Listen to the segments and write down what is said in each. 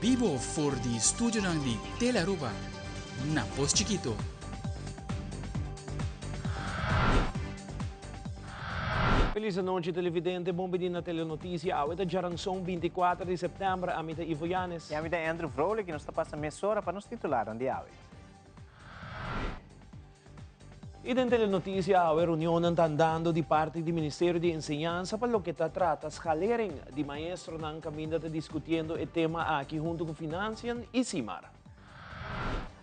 bibo for di studionan di Telearuba na Pos Chikito. Feliz anochi televidente, bon bini na Telenoticia. Awe ta djaranson 24 di september, ami ta Ivo Yanes. I ami ta Andrew Vrolijk i nos ta pasa mesora pa nos titularnan di awe. I den Telenoticia awe reunionnan ta andando di parti di Ministerio di Enseñansa pa loke ta trata schalering di maestronan caminda ta discutiendo e tema aki hunto cu Financiën y Simar.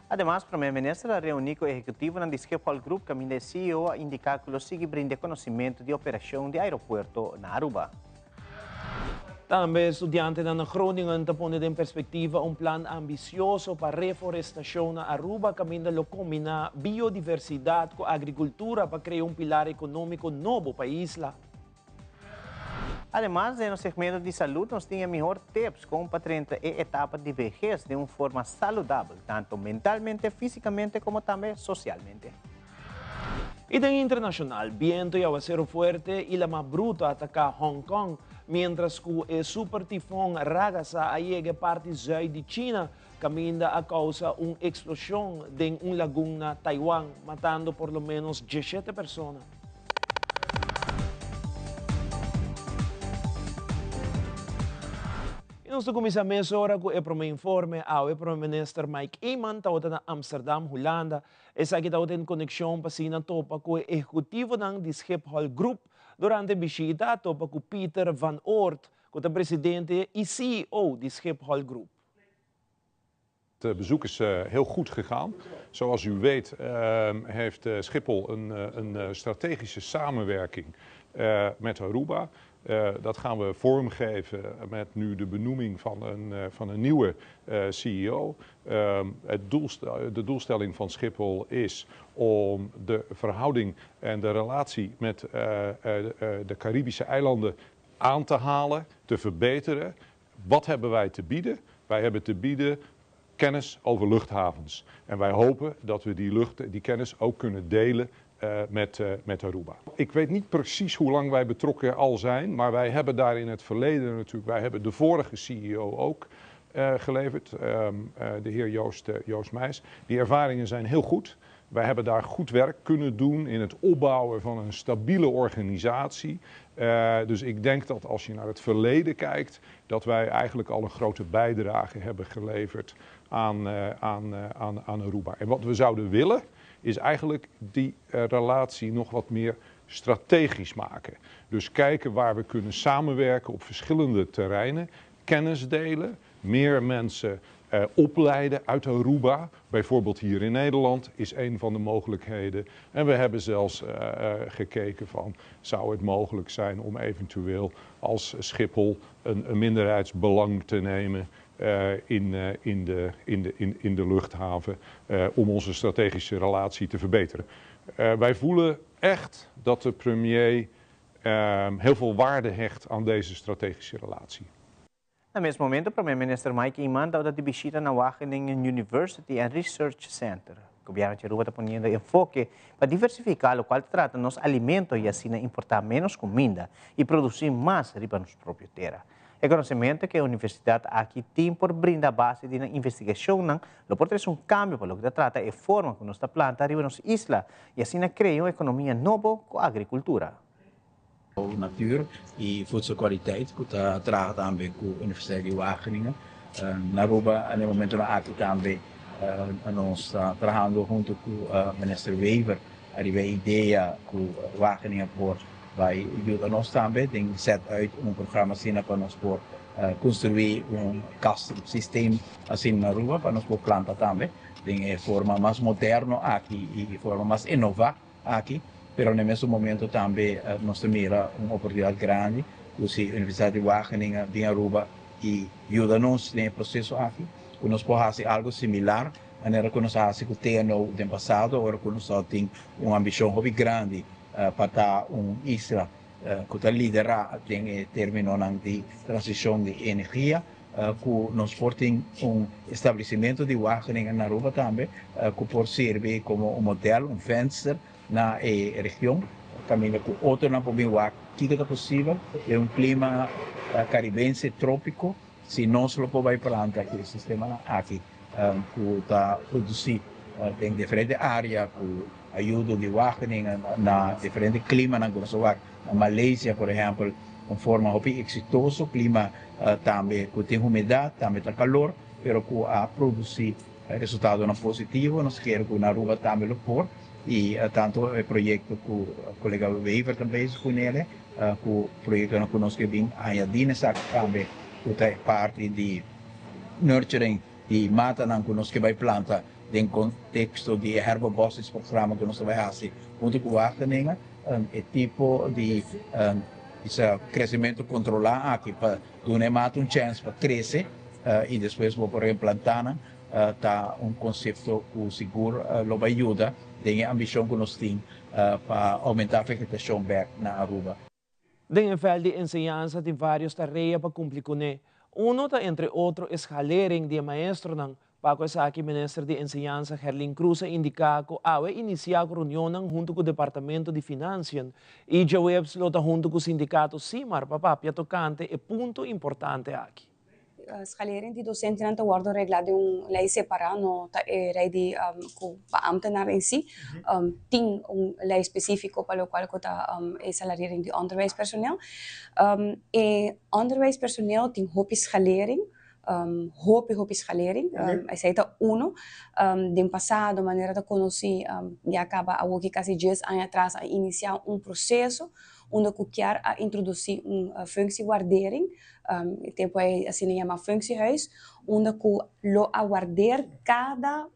Ademas, Prome Minister a reuni cu ehecutivonan di Schiphol Group caminda e ceo a indica cu lo sigui brinda e conocimento di operacion di aeropuerto na Aruba. Tambe studiantenan na Groningen ta pone den perspektiva un plan ambisioso pa reforestashon na Aruba kaminda lo kombiná biodiversidat ku agrikultura pa krea un pilar ekonómiko nobo pa e isla. Ademas, den nos segmento di salud nos tin e mihor tips kon pa drenta e etapa di behes den un forma saludabel, tanto mentalmente, físikamente komo tambe sosialmente. I den internashonal, biento i awaseru fuerte i lamá bruto a ataká Hong Kong, miéntras ku e super tifon Ragasa a yega e parti zùit di China, kaminda a kousa un eksploshon den un lagun na Taiwan, matando por lo ménos diesshete persona. I nos ta kuminsá mesora ku e promé informe. Awe Prome Minister Mike Eman tabata na Amsterdam, Hulanda, Esaki tabata en konekshon pa asina topa ku e ehekutivonan di Schiphol Group. Durante e bishita a topa ku Pieter van Oort, ku ta presidente i ceo di Schiphol Group. Het bezoek is heel goed gegaan. Zoals u weet heeft Schiphol een strategische samenwerking met Aruba. Dat gaan we vormgeven met nu de benoeming van een nieuwe CEO. Het de doelstelling van Schiphol is om de verhouding en de relatie met de Caribische eilanden aan te halen, te verbeteren. Wat hebben wij te bieden? Wij hebben te bieden kennis over luchthavens. En wij hopen dat we die, lucht, die kennis ook kunnen delen met Aruba. Ik weet niet precies hoe lang wij betrokken al zijn, maar wij hebben daar in het verleden natuurlijk, wij hebben de vorige CEO ook geleverd, de heer Joost Meijs. Die ervaringen zijn heel goed. Wij hebben daar goed werk kunnen doen in het opbouwen van een stabiele organisatie. Dus ik denk dat als je naar het verleden kijkt, dat wij eigenlijk al een grote bijdrage hebben geleverd aan Aruba. En wat we zouden willen, is eigenlijk die relatie nog wat meer strategisch maken. Dus kijken waar we kunnen samenwerken op verschillende terreinen, kennis delen, meer mensen opleiden uit Aruba. Bijvoorbeeld hier in Nederland is een van de mogelijkheden. En we hebben zelfs gekeken van, zou het mogelijk zijn om eventueel als Schiphol een minderheidsbelang te nemen in de luchthaven om onze strategische relatie te verbeteren. Wij voelen echt dat de premier heel veel waarde hecht aan deze strategische relatie. Na mes momento, Prome Minister Mike Eman tabata di bishita na Wageningen University and Research Center. Gobierno di Aruba ta poniendo enfoke pa diversifica locual ta trata nos alimento y asina importa menos cuminda y produci mas riba nos propio tera. E conocemento cu e universidad aki tin por brinda a base di nan investigacionnan lo por trece un cambio pa loke ta trata e forma cu nos ta planta riba nos isla y asina crea un economia nobo cu agricultura. Natuur y voedselkwaliteit cu ta traha tambe cu Universiteit di Wageningen. Na Aruba na e momentonan aki tambe nos ta trahando hunto cu Minister Wever ariba e idea cu Wageningen por bay yuda nos tambe den set uit un programa asina pa nos por construi un kastsysteem asina na Aruba pa nos por planta tambe den e forma mas moderno aki y forma mas innova. Aki, pero na e mesun momento tambe nos ta mira un oportunidad grandi cu si Universidad di Wageningen bin Aruba y yuda nos den e proceso aki, cu nos por haci algo similar manera cu nos a haci cu TNO den pasado ora cu nos tabatin un ambicion hopi grandi pa ta un isla cu ta lidera den e terminonan di transicion di energia. Ku nos por tin un establecimento di Wageningen na Aruba tambe ku por sirbi komo un model, un venster na e region kaminda ku otronan por bin wak kiko ta posibel den un klima karibense tropiko. Si nos lo por bai planta ku e sistemanan aki ku ta produsí den diferente área ku ayudo di Wageningen na diferente klimanan ku nos a wak na Malaysia por ehèmpel un forma hopi eksitoso klima tambe ku tin humedat tambe ta kalor pero ku a produsí resultadonan positivo. Nos kere ku na Aruba tambe lo por i tantu e proyekto ku kolega Wever ta bezig kunele ku proyektonan ku nos ke bin añadí na esaki tambe ku ta e parti di nurturing di matanan ku nos ke bai planta den konteksto di e herbebossingsprogramma ku nos ta bai hasi huntu ku Wageningen. E tipo di bisa kresementu kontrolá aki pa duna e mata un chèns pa krese i despues bo por replantá nan ta un konsepto ku sigur lo bai yuda den e ambishon ku nos tin pa oumentá vegetashon bèk na Aruba. Den e vèlt di enseñansa tin vários tarea pa kumpli kuné. Uno ta entre otro e schalering di e maestronan. Pa ku esaki Minister di Enseñansa Gerlin Croes a indiká ku awe inisiá ku reunionnan huntu ku Departamento di Financiën i djaweps lo ta huntu ku sindikato Simar pa papia tokante e punto importante aki. Schalering di docentenan ta wordo regla den un ley separa, no ta e ley di cu pa ambtenaar en si. Tin un ley specifico pa locual cu ta e salariering di onderwijspersoneel. E onderwijspersoneel tin hopi schalering, hopi hopi schalering, esey ta uno. Den pasado manera ta conoci ya caba awoki casi dies aña atras a inicia un proceso unda cu kier a introduci un functiewaardering. E tempu ei asina yama functiehuis, unda ku lo a wardeer kada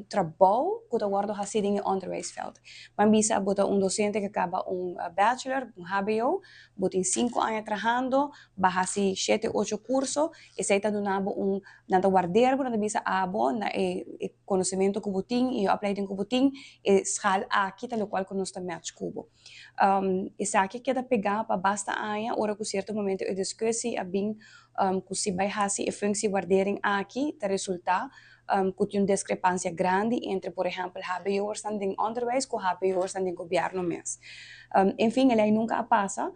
trabou ku ta wòrdu hasi den e onderwijsveld. Ban bisa bo ta un dosente ku a kaba un bachelor, un hbo, bo tin sinku aña trahando, bo a hasi shete, ocho kurso, esei ta duna bo un, nan ta wardeer bo, nan ta bisa abo na e konosementu ku bo tin i e opleiding ku bo tin, e schaal aki ta lokual ku nos ta match ku bo. Esaki keda pegá pa basta aña ora ku sierto momento e diskusi a bin ku si bai hasi e functiewaardering aki ta resultá ku tin un diskrepansia grandi entre por ehèmpel hbo'ersnan den onderwijs ku hbo'ersnan den gobièrnu mes. Enfin e lei nunka a pasa.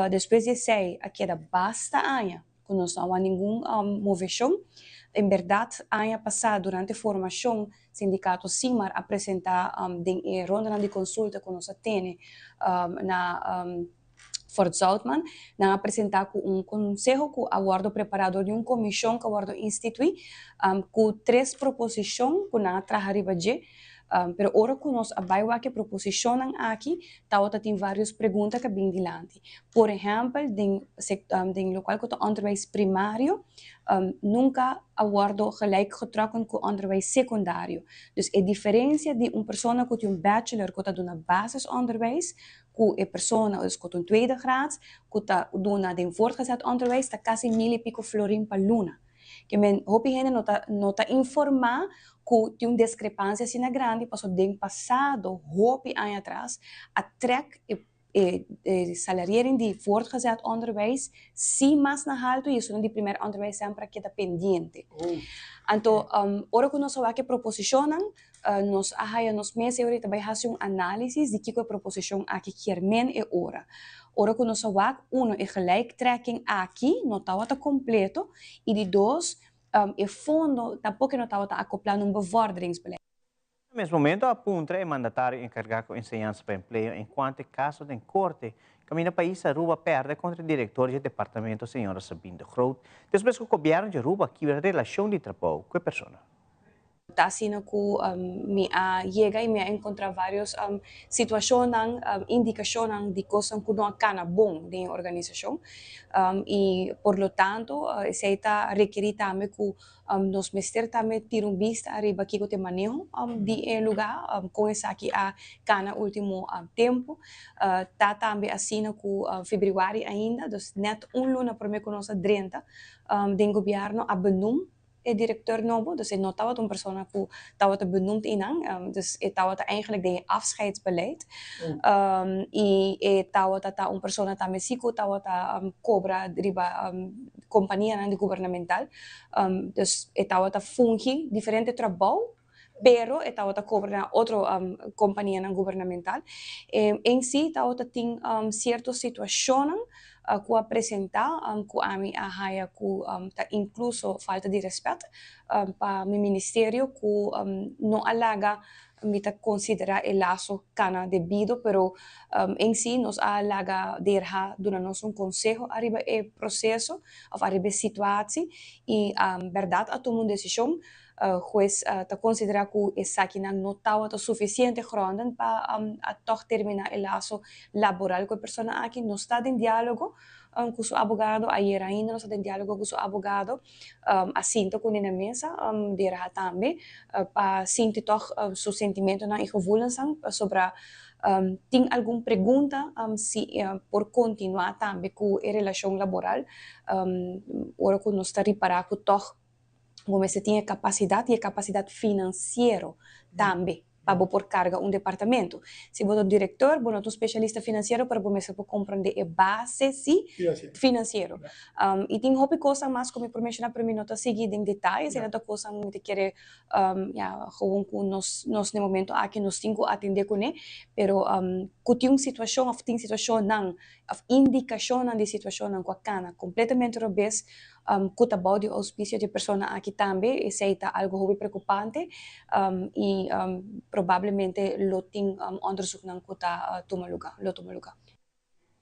Despues di esei a keda basta aña ku nos no a wak ningun moveshon. En bèrdat aña pasá durante formashon sindikato Simar a presentá den e rondanan di konsulta ku nos a tene na Fort Zoutman, nan a presentá ku un konseho ku a wòrdu prepará dor di un komishon ku a wòrdu instituí ku tres proposishon ku nan a traha riba dje. Pero ora ku nos a bai wak e proposishonnan aki tabata tin vários pregunta ku a bin dilanti. Por ehèmpel den den lokual ku ta onderwijs primario nunka a wòrdu gelijk getrokken ku onderwijs sekundario. Dus e diferensia di un persona ku tin un bachelor ku ta duna basisonderwijs ku e persona dus ku ta un tweede graad ku ta duna den voortgezet onderwijs ta kasi mil i piko florin pa luna. Ke men hopi hende no ta no ta informá ku tin un diskrepansia asina grandi pasobra den pasado hopi aña atras a trèk e E salariering di voortgezet onderwijs si mas na haltu y esunnan di primer onderwijs semper a keda pendiente. Anto ora cu nos a wak e proposicionnan nos a haya nos mes e ora ta bay haci un analisis di kico e proposicion aki kier men e ora. Ora cu nos a wak, uno, e gelijktrekking aki no tawata completo y di dos, e fondo tampoco no tawata acopla na un bevorderingsbeleid. Na mes momento a puntra e mandatario encarga cu enseñansa pa empleo en cuanto e caso den corte caminda pais Aruba perde contra e director dje departamento señora Sabine de Groot despues cu gobierno dje Aruba kibra relacion di trabou cu e persona. Ta asina cu mi a yega y mi a encontra varios situacionnan, indicacionnan di cosnan cu no a cana bon den e organisacion y por lo tanto esey ta rekeri tambe cu Nos mester tambe tira un bista ariba kiko ta e maneho di e lugá, kon esaki a kana último tempu. Ta tambe asina ku febrüari ainda, dus nèt un luna promé ku nos a drenta den gobièrnu a benoem e direkteur nobo, dus e no tabata un persona ku tabata benoemd einan, dus e tabata eigenlijk den e afscheidsbeleid. I e tabata ta un persona tambe si ku tabata kobra riba kompanianan di gubernamental. Dus e tabata fungi diferente trabou, pero e tabata cobra na otro companianan gubernamental. En si tabata tin cierto situacionnan cu a presenta cu ami a haya cu ta incluso falta di respet pa mi ministerio cu no a laga mi ta considera e laso cana debido, pero en si nos a laga DRH duna nos un conseho ariba e proceso of ariba e situatie y berdad a tuma un decision. Hues ta considera cu esakinan no tawata suficiente gronden pa a toch termina e laso laboral cu e persona aki. Nos ta den dialogo cu su abogado, ayer ainda nos ta den dialogo cu su abogado, a sinta cune na mesa, DRH tambe, pa sinti toch su sentimentonan y gevoelensnan pasobra tin algun pregunta si por continua tambe cu e relacion laboral ora cu nos ta ripara cu toch Bo mester tin e kapasidat i e kapasidat finansiero tambe pa bo por karga un departamento. Si bo ta un direktor, bo no ta un spesialista finansiero, pero bo mester por komprondé e base si finansiero. I tin hopi kosnan mas ku mi por menshoná, pero mi no ta sigui den detaye, esei no ta kosnan mi ta kere ya gewoon ku nos nos na e momento aki nos tin ku atendé kuné, pero ku tin un situashon òf tin situashonnan òf indikashonnan di situashonnan ku a kana kompletamente robes, ku ta bou di ouspicio di e persona aki tambe, esei ta algo hopi preokupante i probablemente lo tin onderzoeknan ku ta tuma luga, lo tuma luga.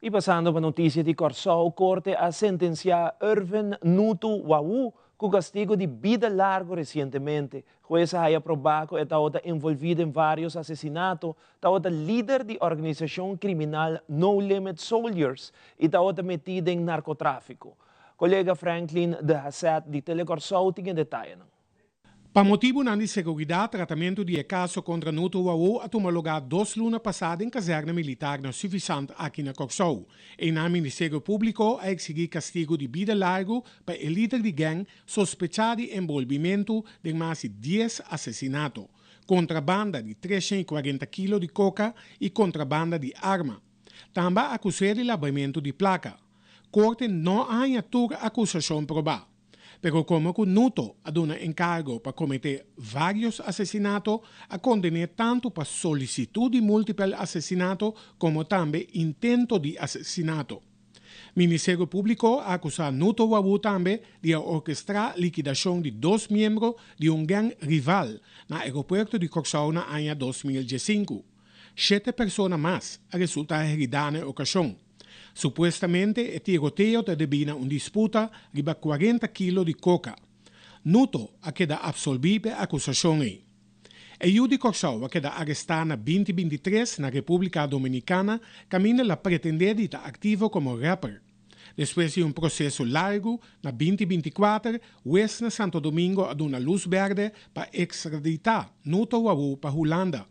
I pasando pa notisia di Kòrsou, korte a sentensiá Irvin Nutu Wawu ku kastigu di bida largu resientemente. Hues a haya probá ku e tabata envolví den vários asesinato, tabata lider di organisashon kriminal No Limit Soldiers i tabata metí den narkotráfiko. Kolega Franklin de Haseth di Telekòrsou tin e detayenan. Pa motibunan di seguridat, tratamentu di e kaso kontra Nuto Wawo a tuma lugá dos luna pasá den kazèrna militar na Suffisant aki na Kòrsou. Einan Ministerio Públiko a eksigí kastigu di bida largu pa e lider di gèng sospechá di enbolbimentu den mas di dies asesinato, kontrabanda di 340 kilo di koka i kontrabanda di arma. Tambe a akus'é di labamentu di plaka. Korte no a haña tur akusashon probá. Pero komo ku Nuto a duna enkargo pa kometé vários asesinato, a konden'é tantu pa solisitut di múltipel asesinato komo tambe intento di asesinato. Ministerio Públiko a akusá Nuto Wawu tambe di a orkestrá likidashon di dos miembro di un gèng rival na aeropuerto di Kòrsou na aña 2015. Shete persona mas a resultá heridá na e okashon. Supuestamente e tiroteo ta debí na un disputa riba 40 kilo di koka. Nuto a keda apsolbí p'e akusashon ei. E yu di Kòrsou a keda arestá na 2023 na Repúblika Dominikana kaminda el a pretendé di ta aktivo komo rapper. Despues di un proseso largu, na 2024, wes na Santo Domingo a duna lus bèrdè pa ekstraditá Nuto Wawu pa Hulanda.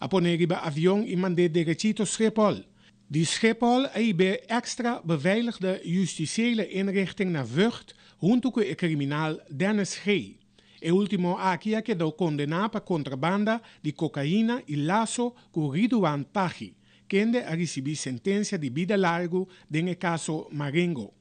A pon'é riba avion i mand'é derechito Schiphol. Di Schiphol a hib'é Extra Beveiligde Justitiële Inrichting na Vught huntu ku e kriminal Dennis G. E último aki a kedó kondená pa kontrabanda di kokaina i laso ku Ridouan Taghi, kende a risibí sentensia di bida largu den e kaso Marengo.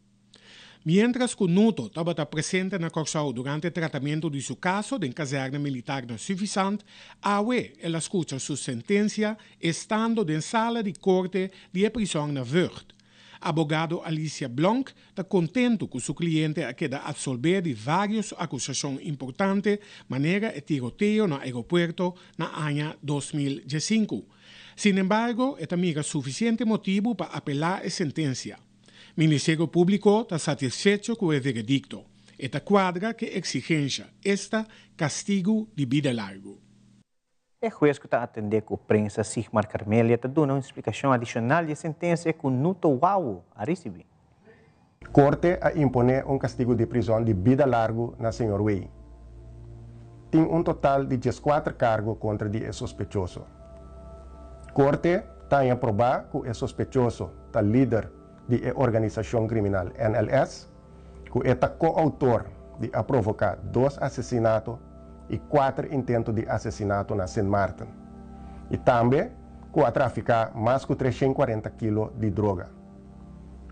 Miéntras ku Nuto tabata presente na Kòrsou durante tratamentu di su kaso den kazèrne militar na Suffisant, awe el a skucha su sentensia estando den sala di korte di e prisòn na Vught. Abogado Alicia Blonk ta kontentu ku su kliente a keda atsolbé di vários akusashon importante manera e tiroteo na aeropuerto na aña 2015. Sinembargo, e ta mira sufisiente motibu pa apelá e sentensia. Ministerio Públiko ta satisfecho ku e veredikto. E ta kuadra ku e eksigensha, esta kastigu di bida largu. E hues ku ta atendé ku prensa Sigmar Carmelia ta duna un splikashon adishonal di e sentensia ku Nuto Wawo a risibí. Korte a imponé un kastigu di prizòn di bida largu na señor Wey. Tin un total di 14 kargo kontra di e sospechoso. Korte ta haña probá ku e sospechoso ta lider di e organisashon kriminal NLS, ku e ta ko-outor di a provoká dos asesinato i kuater intento di asesinato na Sint Maarten, i tambe ku a trafiká mas ku 340 kilo di droga.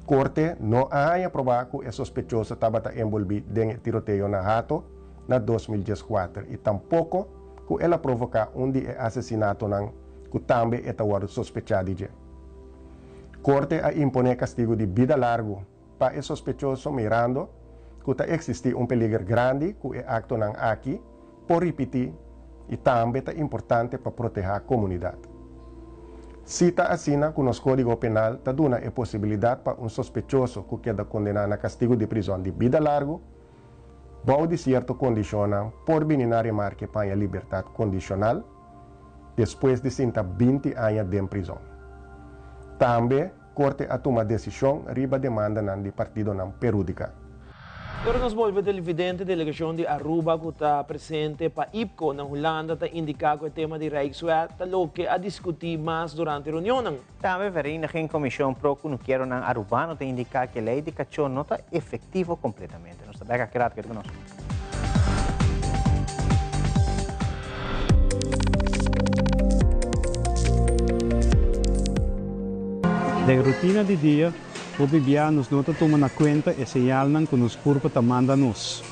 Korte no a haña probá ku e sospechoso tabata enbolbí den e tiroteo na Hato na 2014 i tampoko ku el a provoká un di e asesinatonan ku tambe e ta wòrdu sospechá di dje. Korte a imponé kastigu di bida largu pa e sospechoso mirando ku ta eksistí un peliger grandi ku e aktonan aki por ripití i tambe ta importante pa protehá komunidat. Si ta asina ku nos Kódigo Penal ta duna e posibilidat pa un sospechoso ku keda kondená na kastigu di prizòn di bida largu, bou di sierto kondishonnan por bini na remarke paña libertat kondishonal despues di sinta 20 aña den prizòn. Tambe Korte a tuma desishon riba demandanan di partidonan perhudiká. Ora nos bolbe televidente, delegacion di Aruba cu ta presente pa IPCO na Hulanda ta indica cu e tema di Rijkswet ta loke a discuti mas durante reunionnan. Tambe Vereniging Commission Pro Cunukeronan Arubano ta indica cu e ley di cacho no ta efectivo completamente. Nos ta bek aki rato, keda cu nos. Den rutina di dia, hopi bia nos no ta tuma na kuenta e señalnan ku nos kurpa ta manda nos.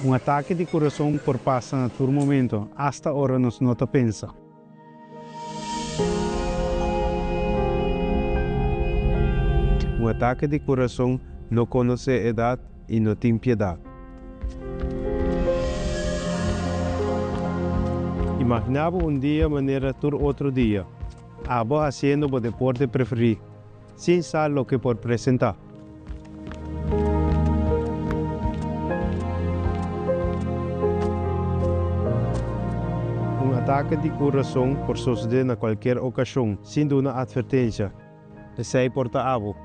Un atake di kurason por pasa na tur momento, asta ora nos no ta pensa. Un atake di kurason no konosé edat i no tin piedat. Imaginá bo un dia manera tur otro dia, abo hasiendo bo deporte preferí, sin sa loke por presentá. Un atake di kurason por sosodé na kualker okashon, sin duna atvertensha. Esei por ta abo.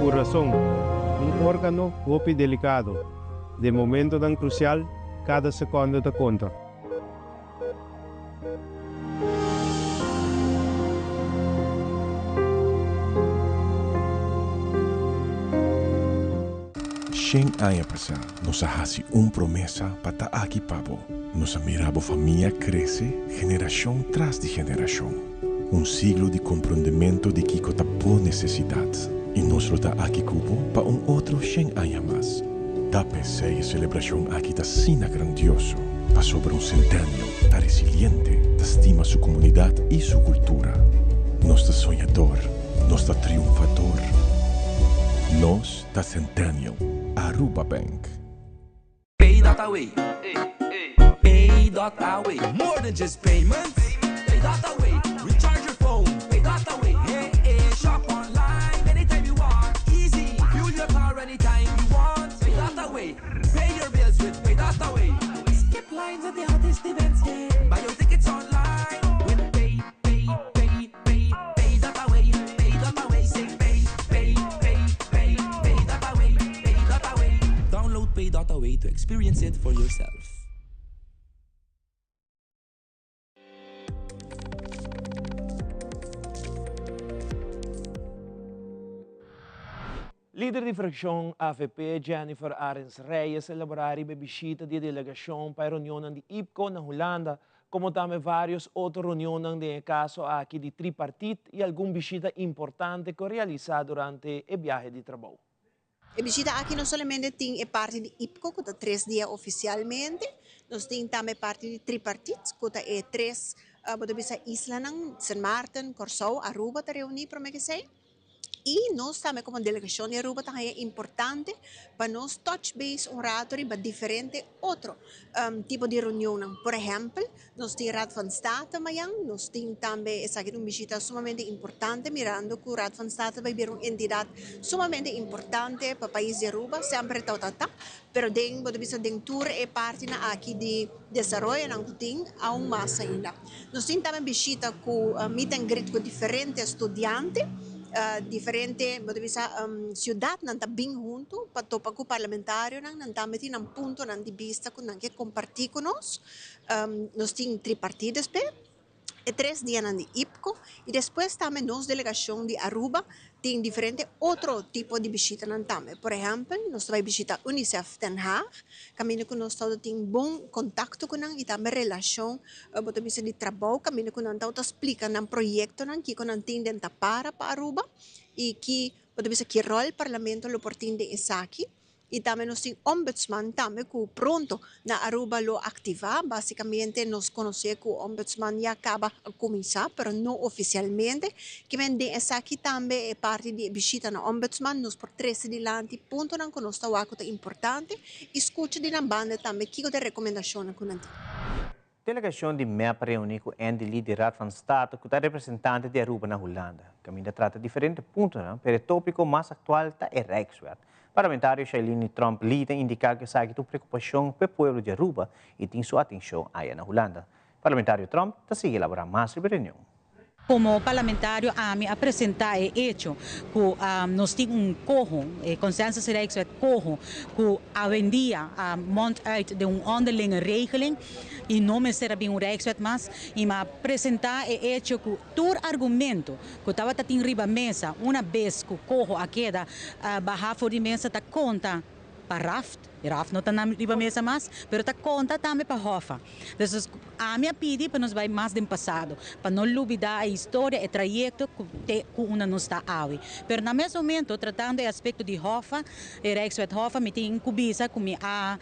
Kurason, un órgano hopi delikado. Den momentonan krusial, kada sekònde ta konta. Shen aña pasá nos a hasi un promesa pa ta aki pa bo. Nos a mira bo famia krese generashon tras di generashon. Un siglo di komprondementu di kiko ta bo nesesidat. I nos lo ta aki ku bo pa un otro shen aña mas. Ta p'esei e selebrashon aki ta asina grandioso, pasobra un Centennial ta resiliente, ta stima su komunidat i su kultura. Nos ta soñador, nos ta triunfador. Nos ta Centennial, Aruba Bank. Pay dot away, pay dot away, more than just payments. Pay dot away, recharge your phone. Pay dot away, hey hey, shop online anytime you want. Easy, fuel your car anytime you want. Pay dot away, pay your bills with pay dot away. Skip lines at the hottest events, yeah. Buy your tickets online with pay, pay, pay, pay, pay dot away, pay dot away, say pay, pay, pay, pay, pay dot away, pay dot away. Download pay dot away to experience it for yourself. Lider di fraccion avp Jennifer Arends Reyes a elabora riba e bishita di e delegacion pa e reunionnan di IPCO na Hulanda, como tambe varios otro reunionnan den e caso aki di tripartit y algun bishita importante cu a realisa durante e biahe di trabou. E bishita aki no solamente tin e parti di IPCO cu ta tres dia oficialmente, nos tin tambe e parti di tripartit cu ta e tres bo ta bisa islanan, Sint Maarten, Corsou, Aruba ta reuni prome cu esey. I nos tambe komo delegashon di Aruba ta haña importante pa nos touch base un rato riba diferente otro tipo di reunionnan. Por ehèmpel, nos tin Raad van State mañan, nos tin tambe esaki ta un bishita sumamente importante mirando ku Raad van State bai bira un entidat sumamente importante pa pais di Aruba, semper e tabata ta, pero den bo ta bisa den tur e partinan aki di desaroyonan ku tin aun mas ainda. Nos tin tambe bishita ku meet and greet ku diferente studiante, diferente bo ta bisa siudatnan ta bin huntu pa topa ku parlamentarionan, nan tambe tin nan puntonan di bista ku nan ke kompartí ku nos. Nos tin tripartí despues. E tres dianan di IPCO y despues tambe nos delegacion di Aruba tin diferente otro tipo di bishitanan tambe. Por ehempel, nos ta bay bishita UNICEF Den Haag, caminda cu nos tawata tin bon contacto cu nan y tambe relacion, bo ta bisa, di trabou, caminda cu nan tawata splica nan proyectonan, kico nan tin den tapara pa Aruba y ki, bo ta bisa, ki rol Parlamento lo por tin den esaki. Y tambe nos tin ombudsman tambe cu pronto na Aruba lo activa. Basicamente nos conoce cu ombudsman ya caba a cuminsa, pero no oficialmente. Kimen den esaki tambe e parti di e bishita na ombudsman nos por trece dilanti puntonan cu nos ta wak cu ta importante y scucha di nan banda tambe kico ta e recomendacionnan cu nan tin. Delegacion di mep a reuni cu Andy Lee di Raad van State cu ta representante di Aruba na Hulanda. Caminda trata diferente puntonan, pero e topico mas actual ta e Rijkswet. Parlamentario Shailene Tromp Lee ta indica cu esaki ta un preocupacion p'e pueblo di Aruba y tin su atencion aya na Hulanda. Parlamentario Tromp ta sigui elabora mas riba e reunion. Como parlamentario ami a presenta e hecho cu nos tin un coho, e consensus Rijkswet coho, cu awendia a mond uit den un onderlinge regeling y no mester a bin un Rijkswet mas y mi a presenta e hecho cu tur argumento cu tabata tin riba mesa una bes cu coho a keda baha for di mesa ta conta pa Raft, e Raft no ta na riba mesa mas, pero ta konta tambe pa Hoffa. Entonces, ami a pidi pa nos bai mas den pasado, pa no lubida e historia, e trayekto ku te ku unda nos ta awe. Pero na mes momento, tratando e aspekto di Hoffa, e Rijkswet Hoffa, mi tin ku bisa ku mi a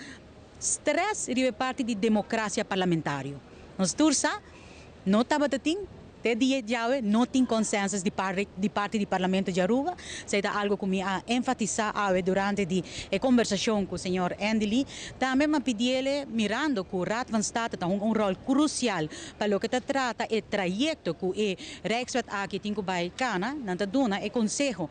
stress riba e parti di demokrasia parlamentario. Nos tur sa, no tabata tin Te dia djawe no tin consensus di parti di parti di Parlamento di Aruba. Esei ta algo cu mi a enfatisa awe durante di e conversacion cu señor Andy Lee. Tambe mi a pidiele mirando cu Raad van State ta hunga un rol crucial pa loke ta trata e trayecto cu e Rijkswet aki tin cu bay cana, nan ta duna e conseho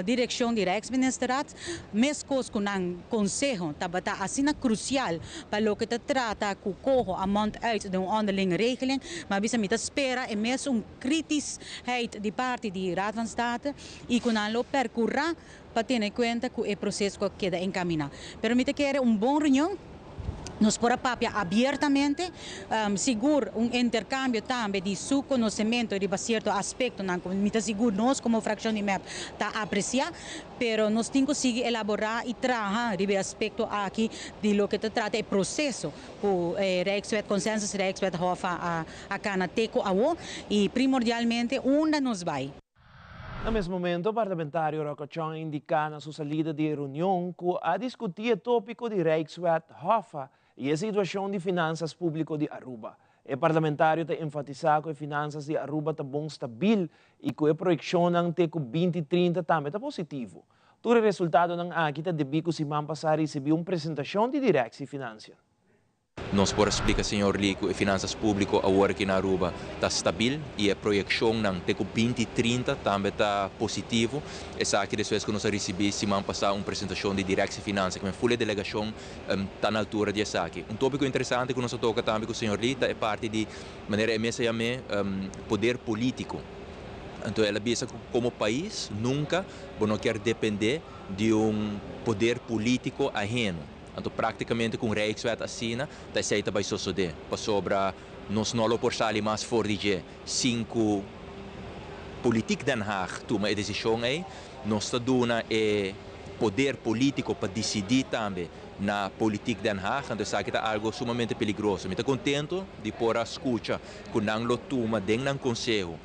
direccion di Rijksministerraad mescos cu nan conseho tabata asina crucial Pa loke ta trata ku koho a mond uit den un onderlinge regeling, ma bisa mi ta spera e mesun kritischheid di parti di Raad van State i ku nan lo perkurá pa tene kuenta ku e proces ku a keda enkaminá. Pero mi ta kere un bon reunion, nos por a papia abiertamente, sigur un interkambio tambe di su konosementu riba sierto aspektonan ku mi ta sigur nos komo frakshon di mep ta apresiá. Pero nos tin ku sigui elaborá i traha riba e aspekto aki di loke ta trata e proseso ku e Rijkswet, Consensus Rijkswet Hof a a kana te ku awo i primordialmente unda nos bai. Na mes momento, parlamentario Rocco Chong a indiká na su salida di e reunion ku a diskutí e tópiko di Rijkswet Hoffa i e situashon di finansas públiko di Aruba. E parlamentario ta enfatisá ku e finansas di Aruba ta bon stabil i ku e proyekshonnan te ku binti trinta tambe ta positivo. Tur e resultadonan aki ta debí ku siman pasá risibí un presentashon di Directie Financiën. Nos por a splika señor Lee ku e finansas públiko awor aki na Aruba ta stabil i e proyekshonnan te ku binti trinta tambe ta positivo. Esaki despues ku nos a risibí siman pasá un presentashon di Directie Financiën ku men ful e delegashon ta na altura di esaki. Un tópiko interesante ku nos a toka tambe ku señor Lee ta e parti di, manera e mes a yam'é, poder polítiko. Anto el a bisa ku komo pais nunka bo no kier dependé di un poder polítiko aheno. Anto práktikamente ku un Rijkswet asina ta esei ta bai sosodé, pasobra nos no lo por sali mas for di dje sin ku Politiek Den Haag tuma e desishon ei. Nos ta duna e poder politico pa dicidi tambe na Politiek Den Haag, anto esaki ta algo sumamente peligroso. Mi ta contento di por a scucha cu nan lo tuma den nan conseho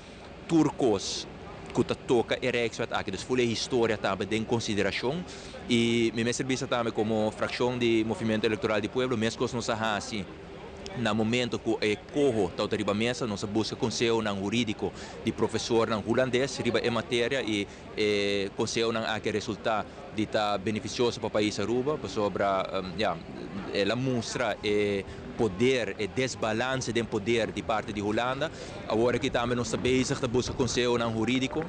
tur cos cu ta toca e Rijkswet aki, dus ful e historia tambe den consideracion. Y mi mester bisa tambe como fraccion di Movimiento Electoral di Pueblo, mescos nos a haci Na momento ku e koho tabata riba mesa nos a buska konsehonan hurídiko di profesornan hulandes riba e materia i e konsehonan aki a resultá di ta benefisioso pa pais Aruba pasobra ya el a mustra e poder, e desbalanse den poder di parti di Hulanda. Awor aki tambe nos ta bezig ta buska konsehonan hurídiko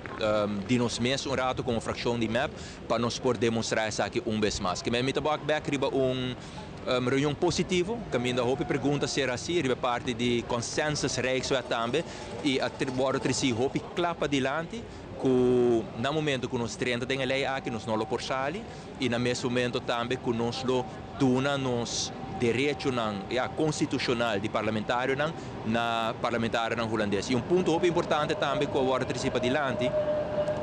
di nos mes un rato komo frakshon di mep pa nos por demostrá esaki un bes mas. Kimen mi ta bak bek riba un Reunion positivo, kaminda hopi pregunta ser hasi riba e parti di consensus Rijkswet tambe i a wòrdu tresí hopi kla padilanti ku na momento ku nos drenta den e lei aki nos no lo por sali i na mes momento tambe ku nos lo duna nos derechonan ya konstitushonal di parlamentarionan na parlamentarionan hulandes. I un punto hopi importante tambe ku a wòrdu tresí padilanti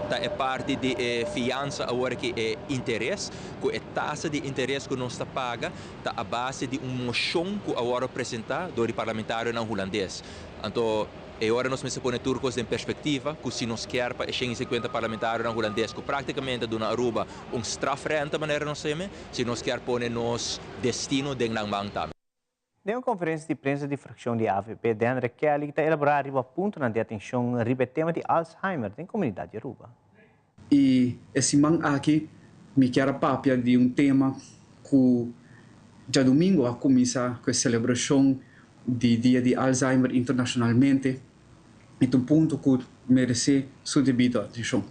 ta e parti di e fiansa awor aki e interes. Ku e tasa di interes ku nos ta paga ta a base di un moshon ku a wòrdu presentá dor di parlamentarionan hulandes. Anto E ora nos mester pone tur cos den perspectiva cu si nos kier pa e 150 parlamentarionan Hulandes cu practicamente a duna Aruba un strafrente manera nos ta yam'e, si nos kier pone nos destino den nan man tambe. Den un conferencia di prensa di fraccion di avp, Denrick Kelly ta elabora riba puntonan di atencion riba e tema di Alzheimer den comunidad di Aruba. Y e siman aki mi kier a papia di un tema cu djadumingo a cuminsa cu e celebracion di Dia di Alzheimer internacionalmente y ta un punto cu merece su debido atencion.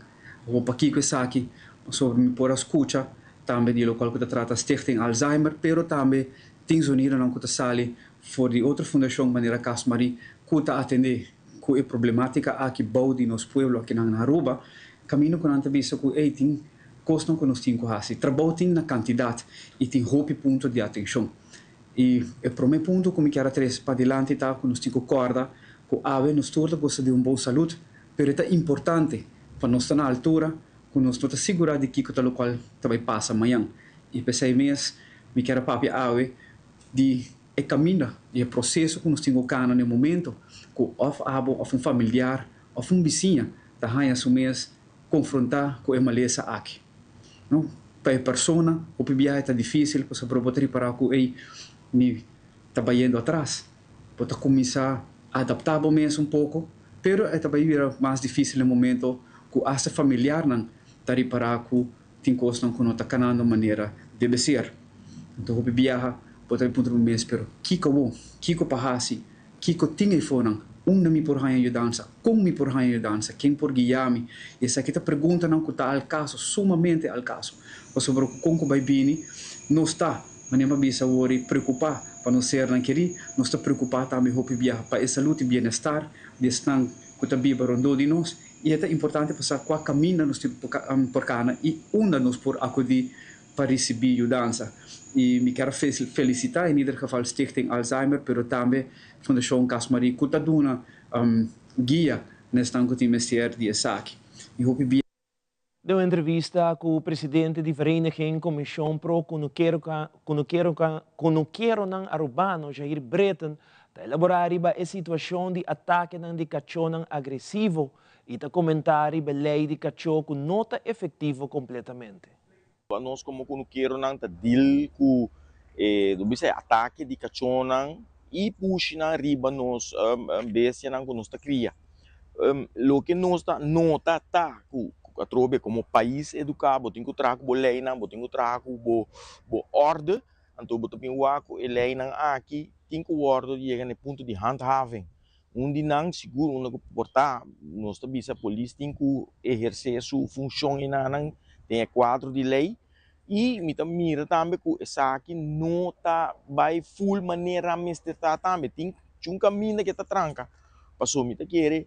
Awor pakico esaki? Pasobra mi por a scucha tambe di locual cu ta trata Stichting Alzheimer pero tambe tin zonidonan cu ta sali for di otro fundacion manera Cas Marie cu ta atende cu e problematica aki bou di nos pueblo akinan na Aruba, caminda cu nan ta bisa cu ey tin cosnan cu nos tin cu haci. Trabou tin na cantidad y tin hopi punto di atencion. Y e prome punto cu mi kier a trece padilanti ta cu nos tin cu corda cu awe nos tur ta gosa di un bon salud, pero e ta importante pa nos ta na altura cu nos no ta sigura di kico ta locual ta bay pasa mañan. Y p'esey mes mi kier a papia awe di E kaminda i e proseso ku nos tin ku kana na e momento ku òf abo òf un familiar òf un bisiña ta haña su mes konfrontá ku e malesa aki. No, pa e persona hopi biaha ta difísil pasobra bo ta ripará ku ey mi ta bayendo atras. Bo ta kuminsá adaptá bo mes un poko, pero e ta bai bira mas difísil na e momento ku asta familiarnan ta ripará ku Tin kosnan ku no ta kanando manera debe ser. Anto hopi biaha bo ta bai puntra bo mes, pero kiko bo? Kiko pa hasi? Kiko tin eifonan? Unda mi por haña yudansa? Kon mi por haña yudansa? Ken por guia mi? I esaki ta preguntanan ku ta al kaso, sumamente al kaso. Pasobra ku kon ku bai bini, nos ta, manera mi a bisa awor, preokupá pa nos sernan kerí, nos ta preokupá tambe hopi biaha pa e salud i bienestar di esnan ku ta biba rondó di nos. I e ta importante pa sa kua kaminda nos tin por kana i unda nos por akudí pa risibí yudansa. I mi kier a felisitá in ieder geval Stichting Alzheimer pero tambe Fundashon Cas Marie ku ta duna guia na esnan ku tin mester di esaki. Mi hopi bia. Den un entrevista ku presidente di Vereniging Commission Pro Kunukeronan Arubano, Jair Britten, ta elaborá riba e situashon di atakenan di kachónan agresivo i ta komentá riba e lei di kachó ku no ta efektivo kompletamente. Nos komo kunukeronan ta dil ku e lo bisa e atake di kachónan i pushinan riba nos bestianan ku nos ta kria. Loke nos ta nota ta ku atrobe komo pais eduká bo tin ku traha ku bo leinan, bo tin ku traha ku bo orde. Anto bo ta bin wak ku e leinan aki tin ku wòrdu yega na e punto di handhaving. Un di nan sigur unda ku por ta, nos ta bisa polis tin ku ehersé su funshon enanan den e kuadro di lei. I mi ta mira tambe ku esaki no ta bai ful manera mester ta tambe. Tin un kaminda ke ta tranka. Pasobra mi ta kere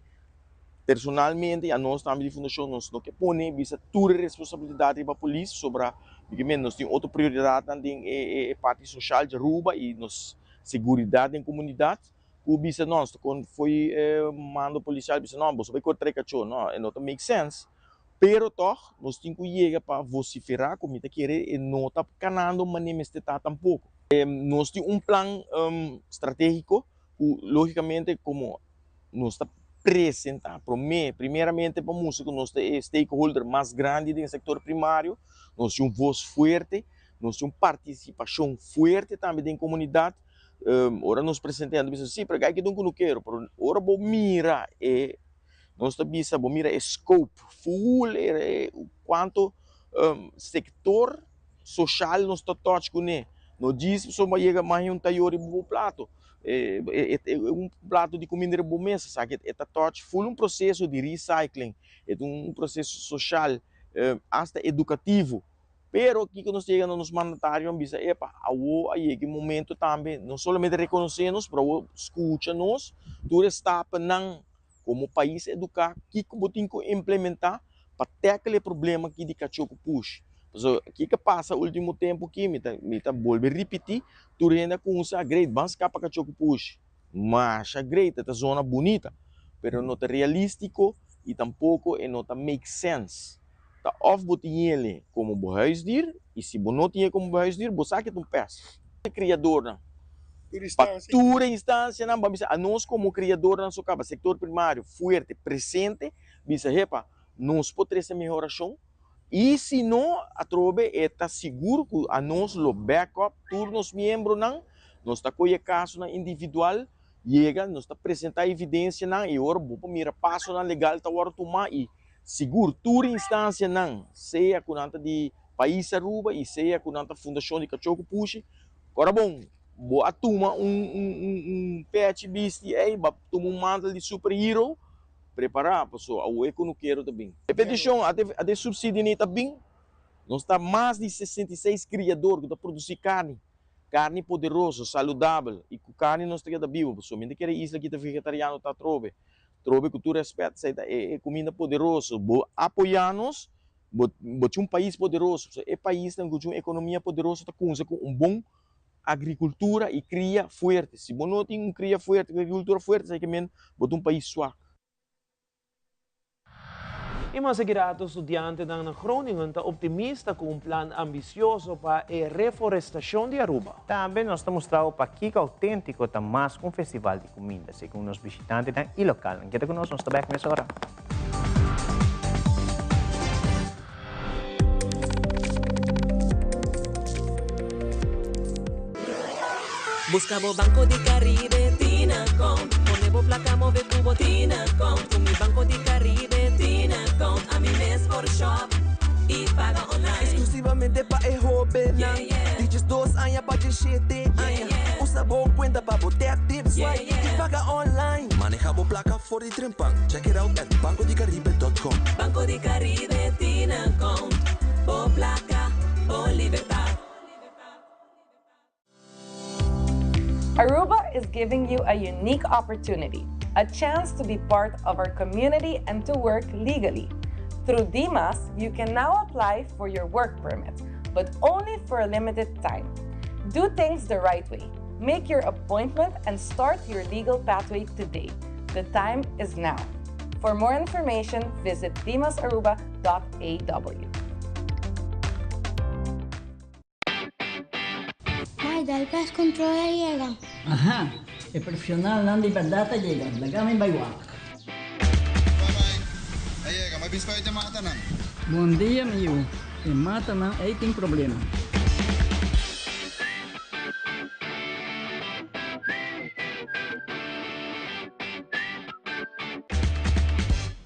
personalmente y anos tambe di fundacion nos no ke pone bisa tur e responsabilidad riba polis sobra men nos tin otro prioridadnan den e parti social di Aruba y nos seguridad den comunidad cu bisa nos con fo'i mando policial bisa no boso bay core trae cacho no e no ta make sense pero tog nos tin cu yega pa vocifera cu mi ta kere e no ta canando mane mester ta tampoco nos tin un plan strategico cu logicamente como nos ta presenta prome, primeramente pa mustra cu nos ta e stakeholder mas grandi den sector primario, nos tin un voz fuerte, nos tin un participacion fuerte tambe den comunidad, ora nos presenta nan ta bisa si pero esaki ta un cunukero, pero ora bo mira e, nos ta bisa bo mira e scope full e cuanto sector Social nos ta touch kuné. No djis pasobra bo a yega maña un tayor riba bo plato. E un plato di kuminda riba bo mesa. Sa ke e ta touch full un proseso di recycling. E ta un proseso social, asta edukativo. Pero kiko nos ta yega na nos mandatarionan bisa, epa, awo a yega e momento tambe no solamente rekonosé nos, pero awo skucha nos tur e stapnan Komo pais eduká, kiko bo tin ku implementá pa tackle e problema aki di kachó ku push? Pasobra kiko a pasa último tempu aki, mi ta mi ta bolbe ripití, tur hende a kumsa, great, ban skapa kachó ku push. Masha great, e ta zona bunita, pero no ta realístiko i tampoko e no ta make sense. Ta òf bo tin yele komo bo huisdier, i si bo no tin e komo bo huisdier, bo sa ke ta un pèst. E kriadornan. Pa tur e instansianan ban bisa anos komo kriadornan so kaba sektor primario fuerte presente bisa hepa nos por trese mehorashon i si no atrobe e ta sigur ku anos lo back up tur nos miembronan nos ta koye kasonan individual yega nos ta presenta evidensianan i ora bo por mira pasonan legal ta wòrdu tuma i sigur tur instansianan sea ku nan ta di pais Aruba i sea ku nan ta fundashon di Kachó ku Pushi ora bon. Bo a tuma un un un un pechi bisti ey, bo a tuma un mantel di super hero, prepara paso awo e kunukero ta bin. E peticion ate ate subsidio ni ta bin, nos ta mas di 66 criador cu ta produci carni, carni poderoso, saludabel y cu carni nos ta keda bibo paso mi ta kere isla kita vegetariano ta atrobe, trobe cu tur respet esey ta e cuminda poderoso, bo apoya nos, bo bo tin un pais poderoso, pasobra e paisnan cu tin un economia poderoso ta cunsa cu un bon agricultura y cria fuerte. Si bo no tin un cria fuerte, un agricultura fuerte, sa ke men bo ta un pais swak. Y mas aki rato studiantenan na Groningen ta optimista cu un plan ambicioso pa e reforestacion di Aruba. Tambe nos ta mustra bo pakico autentico ta mas cu un festival di cuminda, segun nos bishitantenan y localnan. Keda cu nos, nos ta bek mesora. Busca bo Banco di Caribe tin account. Pone bo placa move cu bo tin account. Cu mi Banco di Caribe tin account. Ami mes por shop y paga online. Exclusivamente pa e hobennan di 12 aña pa 17 aña. Usa bo cuenta pa bo tap tip swipe y paga online. Maneha bo placa for di trempan. Check it out at bancodicaribe.com. Banco di Caribe tin account. Bo placa, bo libertad. Aruba is giving you a unique opportunity, a chance to be part of our community and to work legally. Through DIMAS, you can now apply for your work permit, but only for a limited time. Do things the right way. Make your appointment and start your legal pathway today. The time is now. For more information, visit dimasaruba.aw. Mai, dal pest control a yega. Aha, e profesionalnan di berdad a yega, laga mi bai wak. Bye bye, a yega, mi a bisa pa e matanan. Bon dia mi yu, e matanan ei tin problema.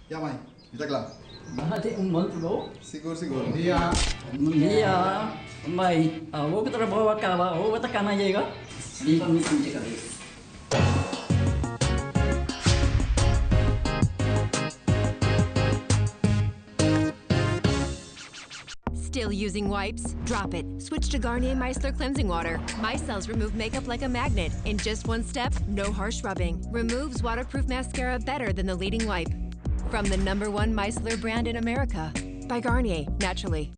Ya mai, mi ta kla. Baha tin un bon trabou. Sigur sigur. Bon dia. Bon dia. Mai, awor ku trabou a kaba, awor bo ta kana yega? Riba mi sinti kabes. Still using wipes? Drop it. Switch to Garnier Micellar Cleansing Water. Micelles remove makeup like a magnet. In just one step, no harsh rubbing. Removes waterproof mascara better than the leading wipe. From the number one micellar brand in America. By Garnier, naturally.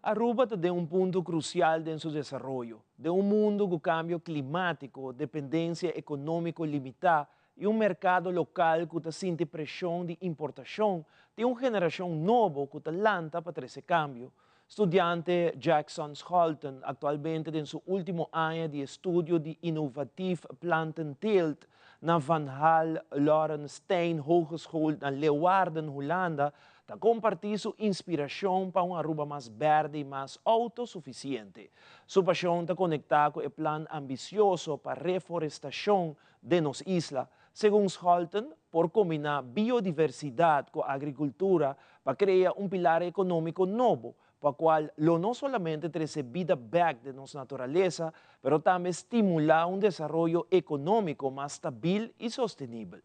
Aruba ta den un punto crucial den su desaroyo. Den un mundo cu cambio climatico, dependencia economico limita y un mercado local cu ta sinti presion di importacion, tin un generacion nobo cu ta lanta pa trece cambio. Studiante Jackson Scholten, actualmente den su ultimo aña di estudio di Innovatief Plantenteelt na Van Hall Larenstein Hogeschool na Leeuwarden, Hulanda, ta comparti su inspiracion pa un Aruba mas berde y mas autosuficiente. Su pasion ta conecta cu e plan ambicioso pa reforestacion den nos isla. Segun Scholten, por combina biodiversidad cu agricultura pa crea un pilar economico nobo, pa cual lo no solamente trece bida bek den nos naturalesa, pero tambe stimula un desaroyo economico mas stabil y sostenibel.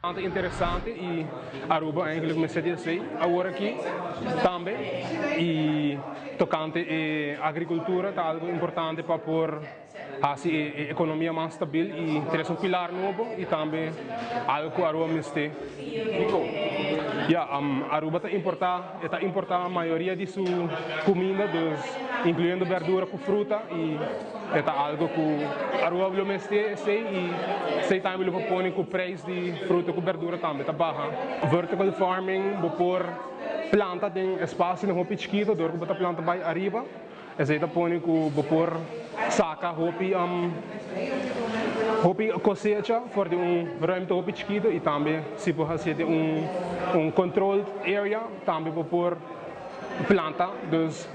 Bastante interesante y Aruba eigenlijk mester di esey awor aki tambe y tocante e agricultura ta algo importante pa por haci e economia mas stabil y trece un pilar nobo y tambe algo cu Aruba mester. Ya, Aruba ta importa, e ta importa mayoria di su cuminda dus incluyendo berdura cu fruta y E ta algo cu Aruba lo mester esey y esey tambe lo por pone cu prijs di fruta cu berdura tambe ta baha. Vertical farming bo por planta den espacio hopi chikito, door cu bo ta planta bay ariba, esey ta pone cu bo por saca hopi hopi cosecha for di un ruimte hopi chikito y tambe si bo haci den un un controlled area tambe bo por planta dus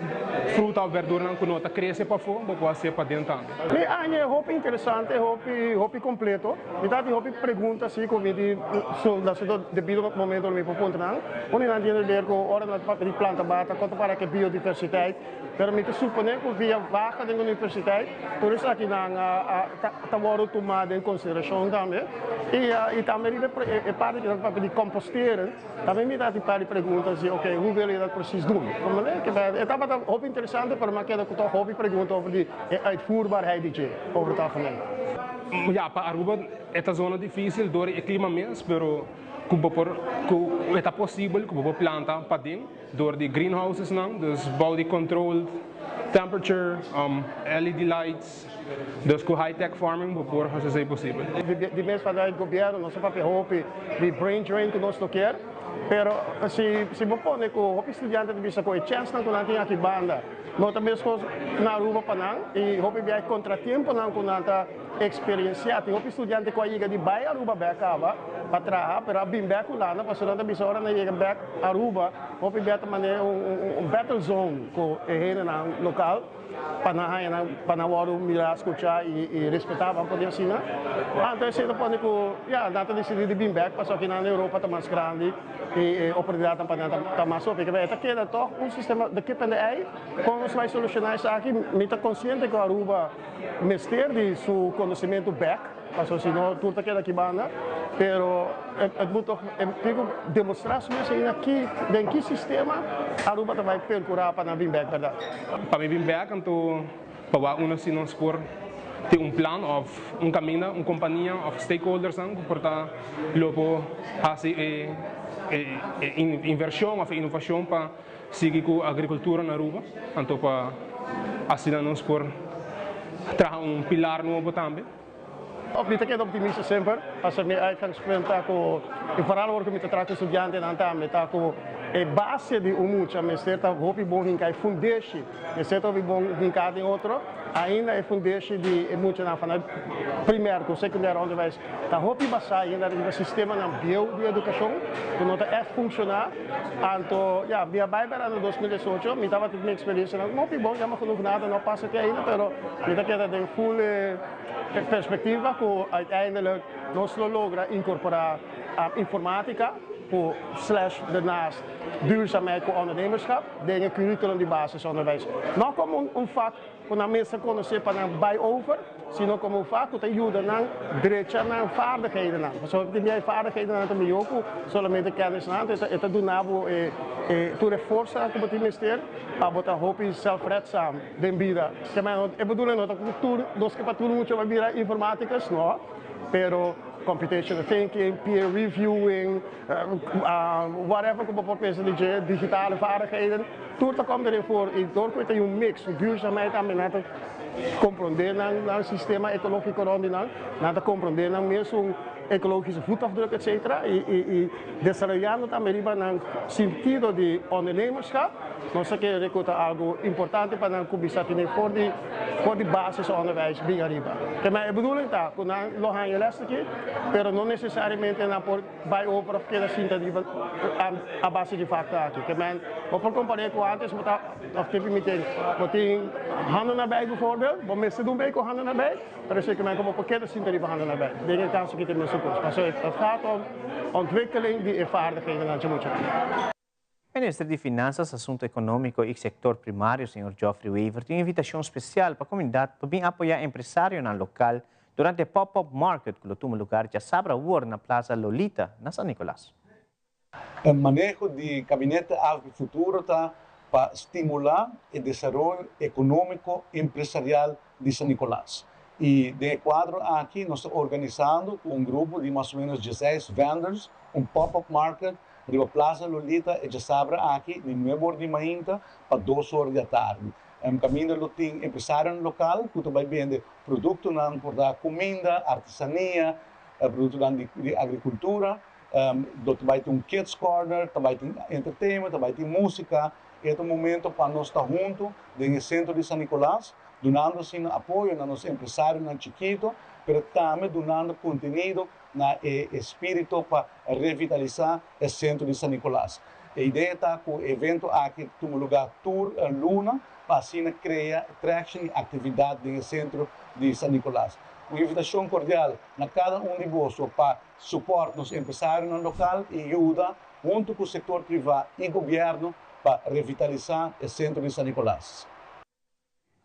fruta of verduranan cu no ta crece pafo bo por haci paden tambe. Mi aña e hopi interesante, hopi hopi completo. Mi ta tin hopi pregunta si cu mi tin su na su debido momento lo mi por puntra nan. Unda nan tin ver cu ora nan ta papia di planta bata, con ta para cu e biodiversiteit. Pero mi ta supone cu via baha den universiteit tur esakinan ta wordo tuma den consideracion tambe. Y tambe riba e parti cu nan ta papia di composteren, tambe mi ta tin par di pregunta si ok, hoe wil je dat precies doen? E tabata hopi interesante pero mi a keda cu toch hopi pregunta over di e uitvoerbaarheid di dje over het algemeen. Ya, pa Aruba e ta zona dificil door e clima mes, pero cu bo por, cu e ta posibel cu bo por planta paden door di greenhouses nan, dus bou di controlled temperature, LED lights, dus cu high tech farming bo por haci esey posibel. Di mes vanuit gobierno nos a papia hopi di brain drain cu nos no kier, pero si si bo pone cu hopi studiante ta bisa cu e chensnan cu nan tin aki banda no ta mescos na Aruba pa nan y hopi bia e contratiemponan cu nan ta experiencia. Tin hopi studiante cu a yega di bay Aruba bek caba pa traha pero a bin bek Hulanda pasobra nan ta bisa ora nan yega bek Aruba hopi bia ta manera un battle zone cu e hendenan local pa nan haña nan pa nan wòrdu mirá, skuchá i respetá, ban por di asina. Anto esei ta pone ku ya nan ta disidí di bin bèk pasobra kinan na Europa ta mas grandi i e oportunidatnan pa nan ta mas hopi. E ta keda tòg un sistema de kip en de ei. Kon nos bai solushoná esaki? Mi ta konsiente ku Aruba mester di su konosementu bèk, pasobra si no tur ta keda aki banda, pero het moet toch e tin ku demostrá su mes ainda ki den ki sistema Aruba ta bai perkurá pa nan bin bèk bèrdat. Pa mi bin bèk anto pa wak unda si nos por tin un plan òf un kaminda, un kompania òf stakeholdersnan ku por ta lo por hasi e e invershon òf e inovashon pa sigui ku agrikultura na Aruba anto pa asina nos por traha un pilar nobo tambe. Mi ta keda optimista semper, pasobra mi uitgangspunt ta ku, i foral ora ku mi ta traha ku studiantenan tambe, ta ku e base di un mucha mester ta hopi bon hinká, e fundeshi mester ta hopi bon hinká den otro. Ainda e fundeshi di e muchanan fana primer ku sekundair onderwijs ta hopi basá ainda riba sistemanan bieu di edukashon ku no ta ègt funshoná. Anto, ya, mi a bai bera na 2018, mi tabatin mi eksperensianan hopi bon, jammer genoeg nada no a pasa te ainda, pero mi ta keda den full e perspektiva ku uiteindelijk nos lo logra inkorporá informatika ku slash daarnaast duurzaamheid ku ondernemerschap den e curriculum di basisonderwijs. No komo un vak ku nan mester konosé pa nan bai over, sino komo un vak ku ta yuda nan drecha nan vaardighedennan. Pasobra tin bia e vaardighedennan ta mihó ku solamente kennisnan. Anto e ta duna bo e tur e forsa ku bo tin mester pa bo ta hopi zelfredzaam den bida. E bedoeling no ta ku tur nos ke pa tur mucha bai bira informaticus, no, pero computational thinking, peer reviewing, whatever ku bo por pensa di dje, digitale vaardigheden, tur ta kom derin voor i dor ku e ta un mix, duurzaamheid tambe nan ta komprondé nan nan sistema ekológiko rònt di nan, nan ta komprondé nan mesun ekologische voetafdruk etcetera i i desaroyando tambe riba nan sintido di ondernemerschap. Nos ta kere ku ta algu importante pa nan kuminsá tene for di for di basis onderwijs bin ariba. Ke men e bedoeling ta ku nan lo haña les aki, pero no nesesariamente nan por bai over of keda sinta riba a base di fakta aki. Ke men bo por kompar'é ku antes bo ta of tin permiten bo tin handen arbeid bijvoorbeeld, bo mester dun bei ku handen arbeid, pero esei ke men ku bo por keda sinta riba handen arbeid. Den e kaso aki ta e mesun kos. Pasobra het gaat om ontwikkeling di e vaardigheden nan muchanan. Minister di Finanzas, Asunto Economico y Sector Primario, señor Geoffrey Wever, tin un invitacion special pa comunidad pa bin apoya empresarionan local durante e Pop-Up Market cu lo tuma lugar djasabra awor na Plaza Lolita na San Nicolas. E maneho di Gabinete Avp Futuro ta pa stimula e desaroyo economico empresarial di San Nicolas. Y den e cuadro aki nos ta organisando cu un grupo di mas o menos dieseis vendors un pop-up market Riba Plaza Lolita e djasabra aki di nuebe or di mainta pa dos or di atardi. Kaminda lo tin empresarionan lokal ku ta bai bende produktonan por ta kuminda, artesania, produktonan di agrikultura. Lo ta bai tin un kids corner, ta bai tin entertainment, ta bai tin músika. E ta un momento pa nos ta huntu den e sentro di San Nicolas, dunando asina apoyo na nos empresarionan chikito, pero tambe dunando kontenido na e espírito pa revitalisá e sentro di San Nicolas. E idea ta ku e evento aki ta tuma lugá tur luna pa asina krea traction i aktividat den e sentro di San Nicolas. Un invitashon kordial na kada un di boso pa supòrt nos empresarionan lokal i yuda huntu ku sektor privá i gobièrnu pa revitalisá e sentro di San Nicolas.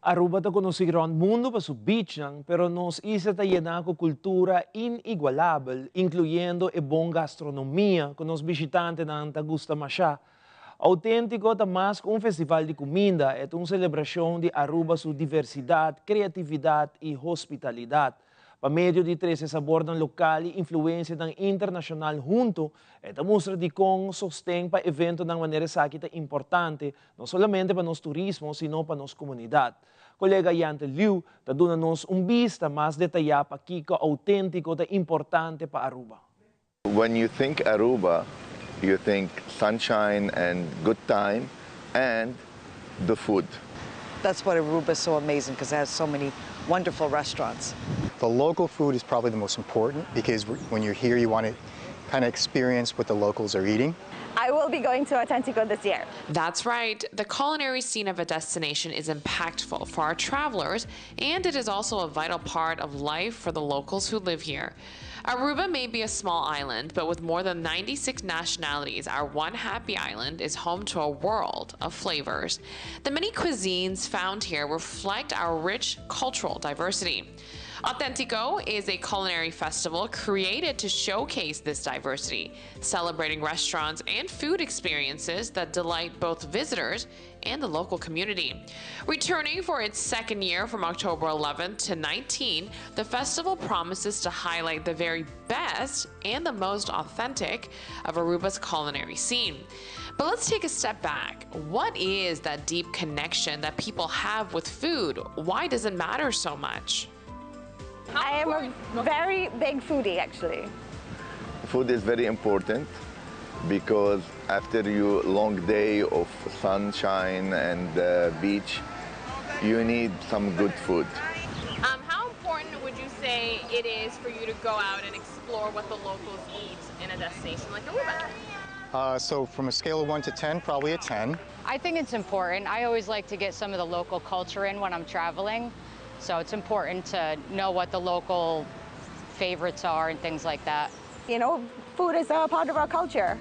Aruba ta konosí rònt mundu pa su beachnan, pero nos isla ta yená ku kultura inigualabel, inkluyendo e bon gastronomia ku nos bishitantenan ta gusta mashá. Auténtiko ta mas ku un festival di kuminda, e ta un selebrashon di Aruba su diversidat, kreatividat i hospitalidat. Pa medio di trese sabornan lokal i influensianan internashonal huntu, e ta mustra dikon sosten pa eventonan manera esaki ta importante, no solamente pa nos turismo, sino pa nos komunidat. Kolega Yante Liu ta duna nos un bista mas detayá pakiko Auténtiko ta importante pa Aruba. When you think Aruba, you think sunshine and good time and the food. That's what Aruba is so amazing because it has so many wonderful restaurants. The local food is probably the most important because when you're here, you want to kind of experience what the locals are eating. I will be going to Authentico this year. That's right. The culinary scene of a destination is impactful for our travelers, and it is also a vital part of life for the locals who live here. Aruba may be a small island, but with more than 96 nationalities, our one happy island is home to a world of flavors. The many cuisines found here reflect our rich cultural diversity. Authentico is a culinary festival created to showcase this diversity, celebrating restaurants and food experiences that delight both visitors and the local community. Returning for its second year from October 11th to 19, the festival promises to highlight the very best and the most authentic of Aruba's culinary scene. But let's take a step back. What is that deep connection that people have with food? Why does it matter so much? I am a very big foodie, actually. Food is very important because after your long day of sunshine and uh, beach, you need some good food. Um, how important would you say it is for you to go out and explore what the locals eat in a destination like Aruba? Uh, so from a scale of 1 to 10, probably a 10. I think it's important. I always like to get some of the local culture in when I'm traveling. So it's important to know what the local favorites are and things like that. You know, food is a part of our culture.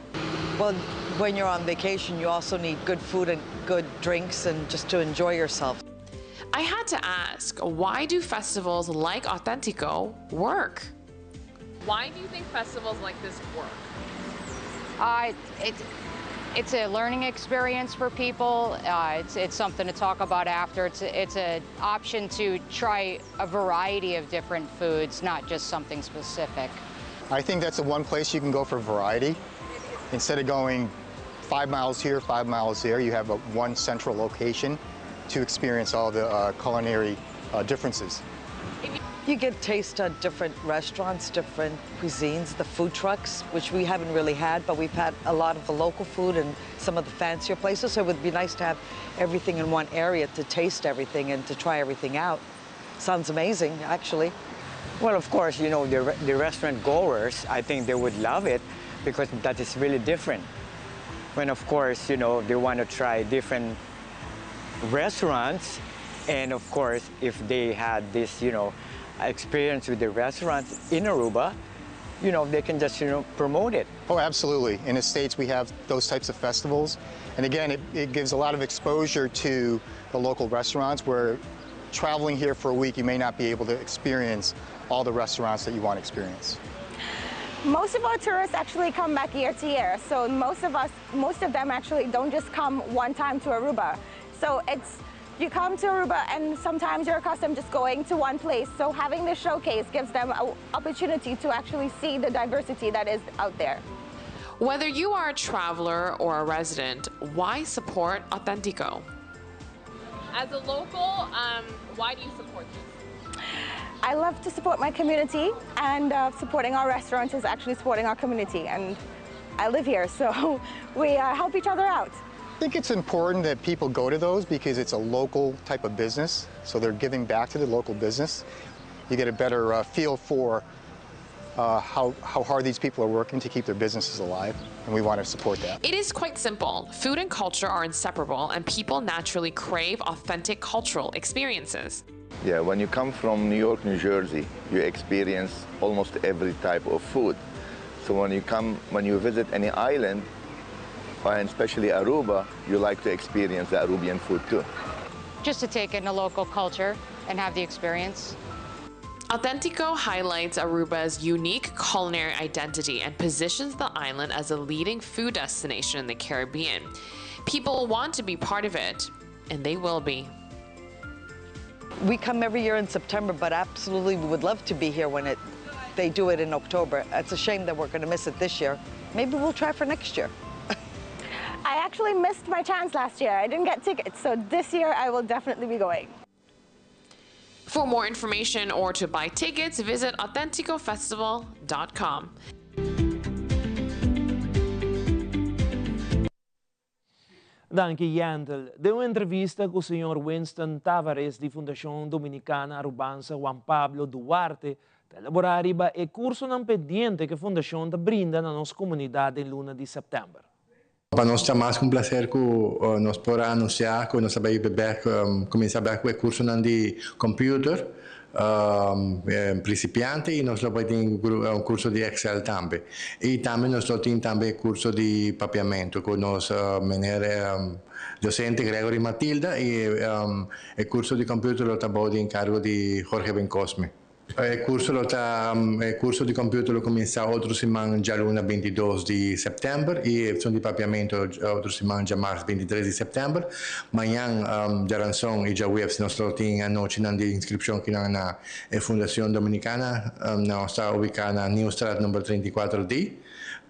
Well, when you're on vacation, you also need good food and good drinks and just to enjoy yourself. I had to ask, why do festivals like Authentico work? Why do you think festivals like this work? Uh, it, it's a learning experience for people. Uh, it's, it's something to talk about after. It's, it's an option to try a variety of different foods, not just something specific. I think that's the one place you can go for variety. Instead of going five miles here, five miles there, you have a, one central location to experience all the uh, culinary uh, differences. You get taste of different restaurants, different cuisines, the food trucks, which we haven't really had, but we've had a lot of the local food and some of the fancier places. So it would be nice to have everything in one area to taste everything and to try everything out. Sounds amazing, actually. Well, of course, you know, the, the restaurant goers, I think they would love it because that is really different. When, of course, you know, they want to try different restaurants. And of course, if they had this, you know, experience with the restaurants in Aruba, you know, they can just, you know, promote it. Oh, absolutely. In the States, we have those types of festivals. And again, it, it gives a lot of exposure to the local restaurants where traveling here for a week, you may not be able to experience all the restaurants that you want to experience. Most of our tourists actually come back year to year. So most of us, most of them actually don't just come one time to Aruba. So it's you come to Aruba and sometimes you're accustomed just going to one place. So having this showcase gives them an opportunity to actually see the diversity that is out there. Whether you are a traveler or a resident, why support Authentico? As a local, um, why do you support this? I love to support my community and uh, supporting our restaurants is actually supporting our community and I live here, so we uh, help each other out. I think it's important that people go to those because it's a local type of business, so they're giving back to the local business. You get a better uh, feel for uh, how, how hard these people are working to keep their businesses alive, and we want to support that. It is quite simple. Food and culture are inseparable, and people naturally crave authentic cultural experiences. Yeah, when you come from New York, New Jersey, you experience almost every type of food. So when you come, when you visit any island, and especially Aruba, you like to experience the Arubian food too. Just to take in the local culture and have the experience. Authentico highlights Aruba's unique culinary identity and positions the island as a leading food destination in the Caribbean. People want to be part of it, and they will be. We come every year in September, but absolutely we would love to be here when it, they do it in October. It's a shame that we're going to miss it this year. Maybe we'll try for next year. I actually missed my chance last year. I didn't get tickets, so this year I will definitely be going. For more information or to buy tickets, visit authenticofestival.com. Danki Yandel. Den un entrevista ku señor Winston Tavares di Fundashon Dominicana Arubansa Juan Pablo Duarte ta elaborá riba e kursonan pendiente ku e fundashon ta brinda na nos komunidat den luna di sèptèmber. Pa nos ta mas ku un plaser ku nos por a anunsiá ku nos ta bai bèk kuminsá bèk ku e kursonan di kòmpiuter principiante i nos lo bai tin un kurso di Excel tambe. I tambe nos lo tin tambe e kurso di papiamentu ku nos meneer dosente Gregory Matilda i e kurso di kòmpiuter lo ta bou di enkargo di Jorge Bencosme. E curso lo ta e curso di computer lo cuminsa otro siman djaluna 22 di september y esun di papiamento otro siman djamars 23 di september. Mañan djaranson y djaweps nos lo tin anochinan di inscripcion kinan na e Fundacion Dominicana. Nos ta ubica na Nieuwstraat number 34 D.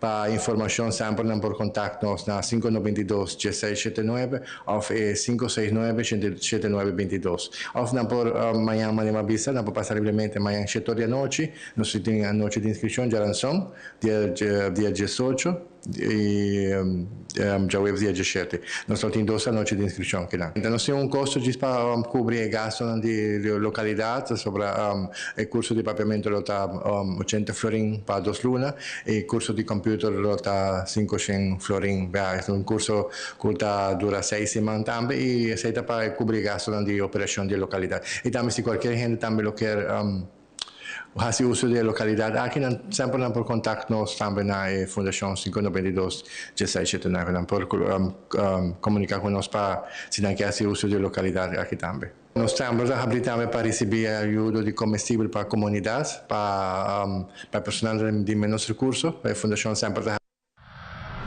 Pa informashon semper nan por kontakt nos na sinku noventa i dos dieseis shete nuebe òf e sinku seis nuebe shete nuebe bintidos. Òf nan por mañan manera mi a bisa nan por pasa libremente mañan shete or di anochi nos tin anochi di inskripshon djaranson dia dia diesocho i djaweps dia diesshete. Nos lo tin dos anochi di inskripshon kinan. Nos tin un kosto djis pa kubri e gastonan di lokalidat sobra e kurso di papiamentu lo ta ochenta florin pa dos luna. E curso di computer lo ta 500 florin. Bea, es un curso cu ta dura seis siman tambe y esey ta pa cubri e gastonan di operacion di e localidad. Y tambe si cualkier hende tambe lo kier haci uso di e localidad aki, nan semper nan por contact nos tambe na e Fundacion 592 1679. Nan por comunica cu nos pa si nan kier haci uso di e localidad aki tambe. Nos tambe ta habri tambe pa risibí ayudo di komestibel pa komunidat, pa pa personanan di ménos rekurso. E fundashon semper ta.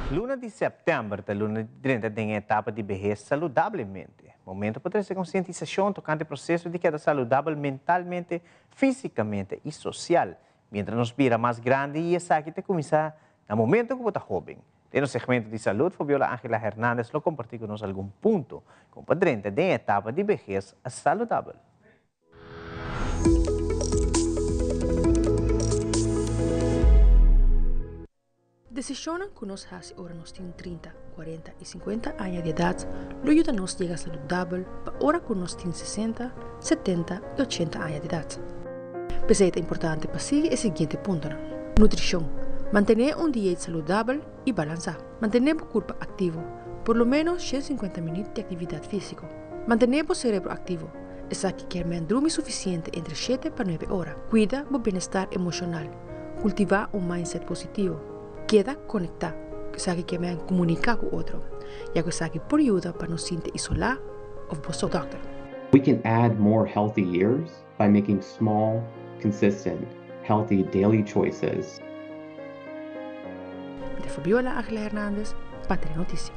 Luna di sèptèmber ta luna di drenta den e etapa di behes saludablemente. Momento pa trese konsientisashon tokante e proseso di keda saludabel mentalmente, físikamente i sosial. Mientras nos bira mas grandi i esaki ta kuminsá na momento ku bo ta hóben. Den nos segmento di salud, Fabiola Angela Hernandez lo comparti cu nos algun punto con pa drenta den e etapa di behes saludabel. Decisionnan cu nos haci ora nos tin 30, 40 y 50 aña di edad lo yuda nos yega saludabel pa ora cu nos tin 60, 70 y 80 aña di edad. P'esei ta importante pa sigui e siguiente puntonan. Nutrishon, Mantené un dieet saludabel i balansá. Mantené bo kurpa aktivo, por lo ménos 150 minüt di aktividat físiko. Mantené bo serebro aktivo, esaki kier men drumi sufisiente entre shete pa nuebe ora. Kuida bo bienestar emoshonal, kultivá un mindset positivo. Keda konektá, esaki kier men komuniká ku otro, ya ku esaki por yuda pa no sinti isolá òf bo so. Dòkter. We can add more healthy years by making small, consistent, healthy daily choices. Mi ta Fabiola Angela Hernandez pa Telenoticia.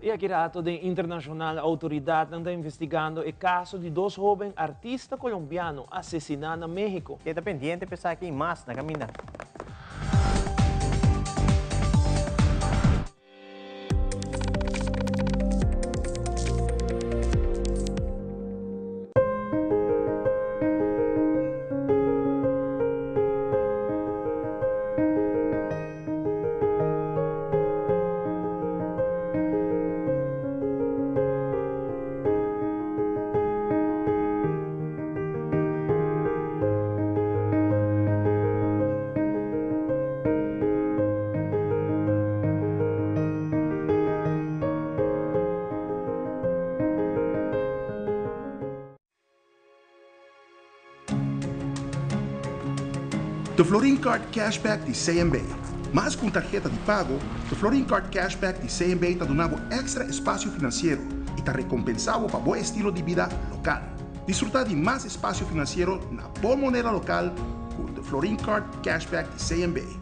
Y aki rato den internacional autoridadnan ta investigando e caso di dos hoben artista colombiano asesina na Mexico. Keda pendiente pa esaki y mas na caminda. The Florin Card Cashback di CMB. Mas ku un tarheta di pago, The Florin Card Cashback di CMB ta duna bo èkstra espasio finansiero i ta rekompensá bo pa bo estilo di bida lokal. Disfrutá di mas espasio finansiero na bo moneda lokal ku The Florin Card Cashback di CMB.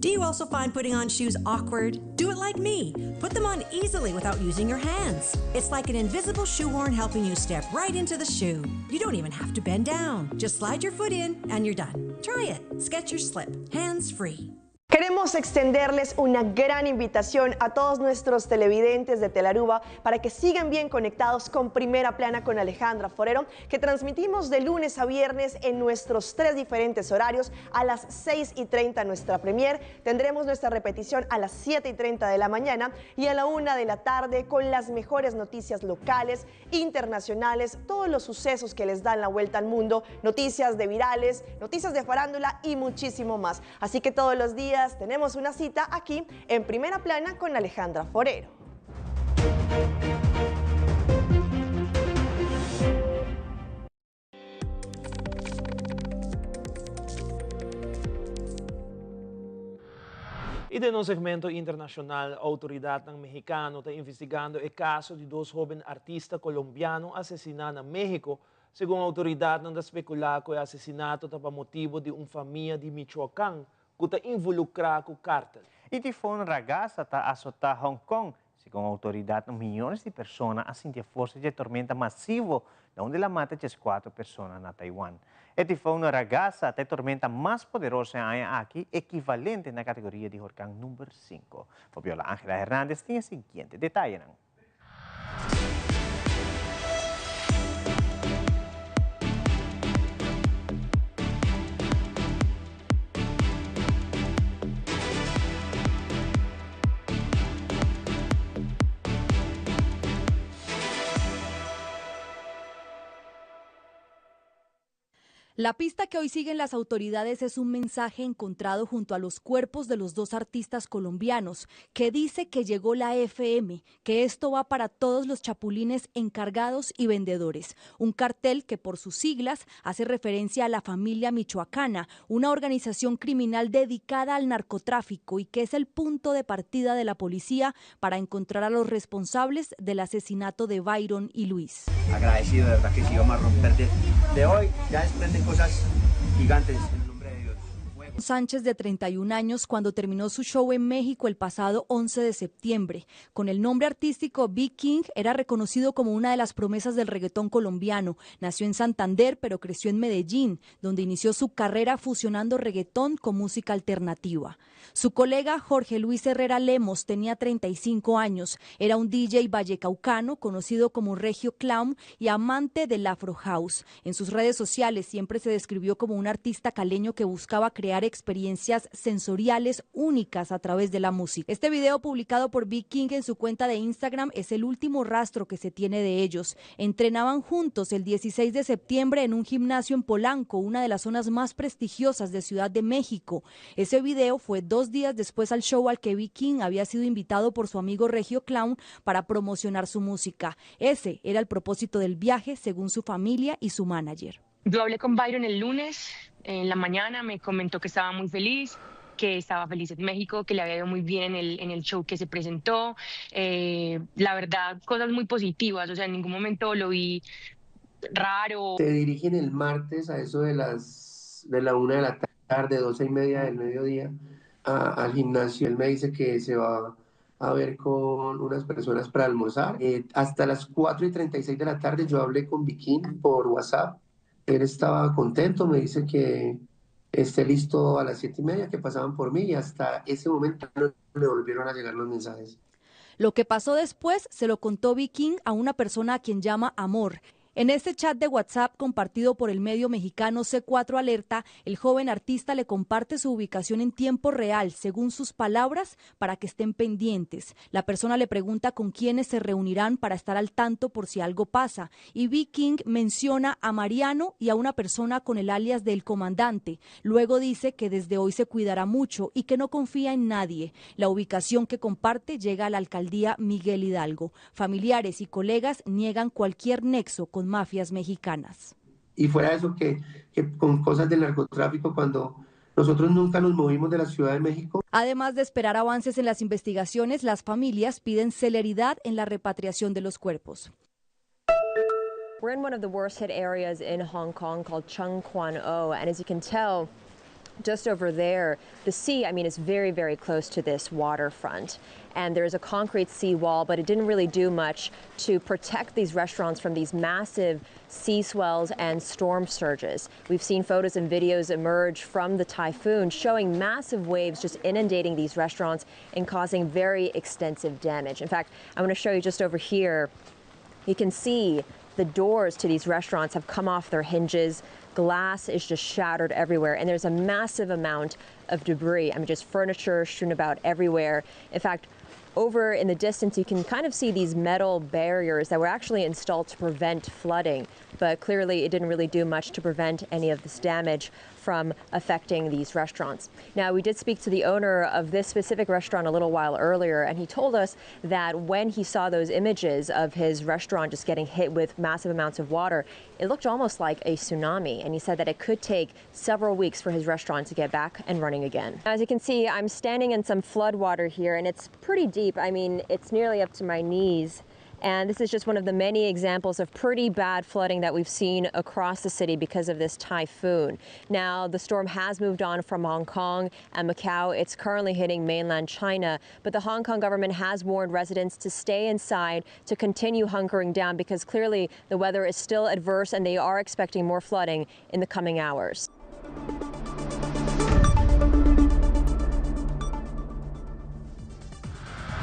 Do you also find putting on shoes awkward? Do it like me. Put them on easily without using your hands. It's like an invisible shoehorn helping you step right into the shoe. You don't even have to bend down. Just slide your foot in and you're done. Try it. Skechers Slip. Hands free. Queremos extenderles una gran invitación a todos nuestros televidentes de Telaruba para que sigan bien conectados con Primera Plana con Alejandra Forero, que transmitimos de lunes a viernes en nuestros tres diferentes horarios. A las 6 y 30 nuestra premier, tendremos nuestra repetición a las 7 y 30 de la mañana y a la 1 de la tarde con las mejores noticias locales, internacionales, todos los sucesos que les dan la vuelta al mundo, noticias de virales, noticias de farándula y muchísimo más. Así que todos los días tenemos una cita aquí en Primera Plana con Alejandra Forero. Y den nos segmento internacional, autoridadnan mexicano ta investigando e caso di dos hoben artista colombiano asesina na Mexico. Segun autoridadnan ta specula cu e asesinato ta pa motibo di un famia di Michoacan cu ta involucra cu cartel. E tifon Ragasa ta asota Hong Kong. Segun autoridadnan miyones di persona a sinti e forsa dje tormenta masivo na unda el a mata dieskuater persona na Taiwan. E tifon Ragasa ta e tormenta mas poderoso e aña aki, ekivalente na kategoria di horkan number sinku. Fabiola Angela Hernandez tin e siguiente detayenan. La pista que hoy siguen las autoridades es un mensaje encontrado junto a los cuerpos de los dos artistas colombianos, que dice que llegó la FM, que esto va para todos los chapulines encargados y vendedores. Un cartel que por sus siglas hace referencia a la familia michoacana, una organización criminal dedicada al narcotráfico y que es el punto de partida de la policía para encontrar a los responsables del asesinato de Byron y Luis. Agradecido, de verdad que sí, vamos a romper de hoy, ya desprenden cosas gigantes en el nombre de Dios. Sánchez, de 31 años, cuando terminó su show en México el pasado 11 de septiembre. Con el nombre artístico Big King, era reconocido como una de las promesas del reggaetón colombiano. Nació en Santander, pero creció en Medellín, donde inició su carrera fusionando reggaetón con música alternativa. Su colega Jorge Luis Herrera Lemos tenía 35 años. Era un DJ vallecaucano, conocido como Regio Clown y amante del Afro House. En sus redes sociales siempre se describió como un artista caleño que buscaba crear experiencias sensoriales únicas a través de la música. Este video publicado por Big King en su cuenta de Instagram es el último rastro que se tiene de ellos. Entrenaban juntos el 16 de septiembre en un gimnasio en Polanco, una de las zonas más prestigiosas de Ciudad de México. Ese video fue 2 días después al show al que Big King había sido invitado por su amigo Regio Clown para promocionar su música. Ese era el propósito del viaje, según su familia y su manager. Yo hablé con Byron el lunes en la mañana, me comentó que estaba muy feliz, que estaba feliz en México, que le había ido muy bien en el show que se presentó. La verdad, cosas muy positivas, en ningún momento lo vi raro. Se dirigen el martes a eso de la 1 de la tarde, doce y media del mediodía, al gimnasio. Él me dice que se va a ver con unas personas para almorzar. Hasta las 4:36 de la tarde yo hablé con Viking por WhatsApp. Él estaba contento, me dice que esté listo a las 7:30, que pasaban por mí, y hasta ese momento no le volvieron a llegar los mensajes. Lo que pasó después se lo contó Viking a una persona a quien llama Amor. En este chat de WhatsApp compartido por el medio mexicano C4 Alerta, el joven artista le comparte su ubicación en tiempo real, según sus palabras, para que estén pendientes. La persona le pregunta con quiénes se reunirán para estar al tanto por si algo pasa. Y B. King menciona a Mariano y a una persona con el alias del comandante. Luego dice que desde hoy se cuidará mucho y que no confía en nadie. La ubicación que comparte llega a la alcaldía Miguel Hidalgo. Familiares y colegas niegan cualquier nexo con mafias mexicanas. Y fuera de eso, que, que con cosas del narcotráfico, cuando nosotros nunca nos movimos de la Ciudad de México. Además de esperar avances en las investigaciones, las familias piden celeridad en la repatriación de los cuerpos. We're in one of the worst hit areas in Hong Kong called Chung Kwan O, and as you can tell, just over there, the sea, I mean, is very, very close to this waterfront. And there's a concrete sea wall, but it didn't really do much to protect these restaurants from these massive sea swells and storm surges. We've seen photos and videos emerge from the typhoon showing massive waves just inundating these restaurants and causing very extensive damage. In fact, I want to show you just over here. You can see the doors to these restaurants have come off their hinges. Glass is just shattered everywhere, and there's a massive amount of debris. I mean, just furniture strewn about everywhere. In fact, over in the distance, you can kind of see these metal barriers that were actually installed to prevent flooding, but clearly it didn't really do much to prevent any of this damage from affecting these restaurants. Now, we did speak to the owner of this specific restaurant a little while earlier, and he told us that when he saw those images of his restaurant just getting hit with massive amounts of water, it looked almost like a tsunami. And he said that it could take several weeks for his restaurant to get back and running again. As you can see, I'm standing in some flood water here, and it's pretty deep. I mean, it's nearly up to my knees. And this is just one of the many examples of pretty bad flooding that we've seen across the city because of this typhoon. Now, the storm has moved on from Hong Kong and Macau. It's currently hitting mainland China, but the Hong Kong government has warned residents to stay inside, to continue hunkering down, because clearly the weather is still adverse and they are expecting more flooding in the coming hours.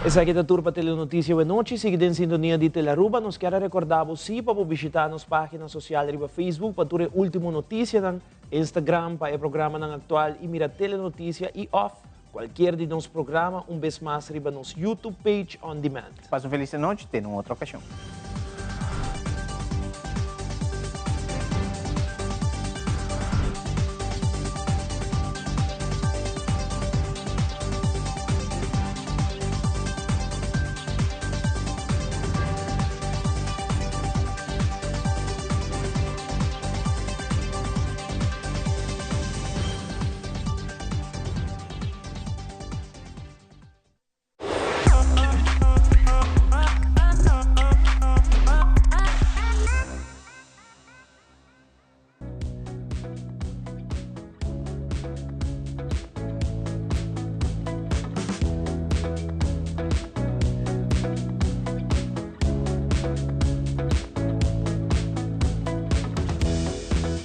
Esaki ta tur pa Telenoticia awe nochi. Sigui den sintonia di Telaruba. Nos kier a recorda bo si pa bo bishita nos pagina social riba Facebook pa tur e ultimo noticianan, Instagram pa e programanan actual y mira Telenoticia y of cualkier di nos programa un bes mas riba nos YouTube page on demand. Pasa un feliz anochi, te na un otro ocasion.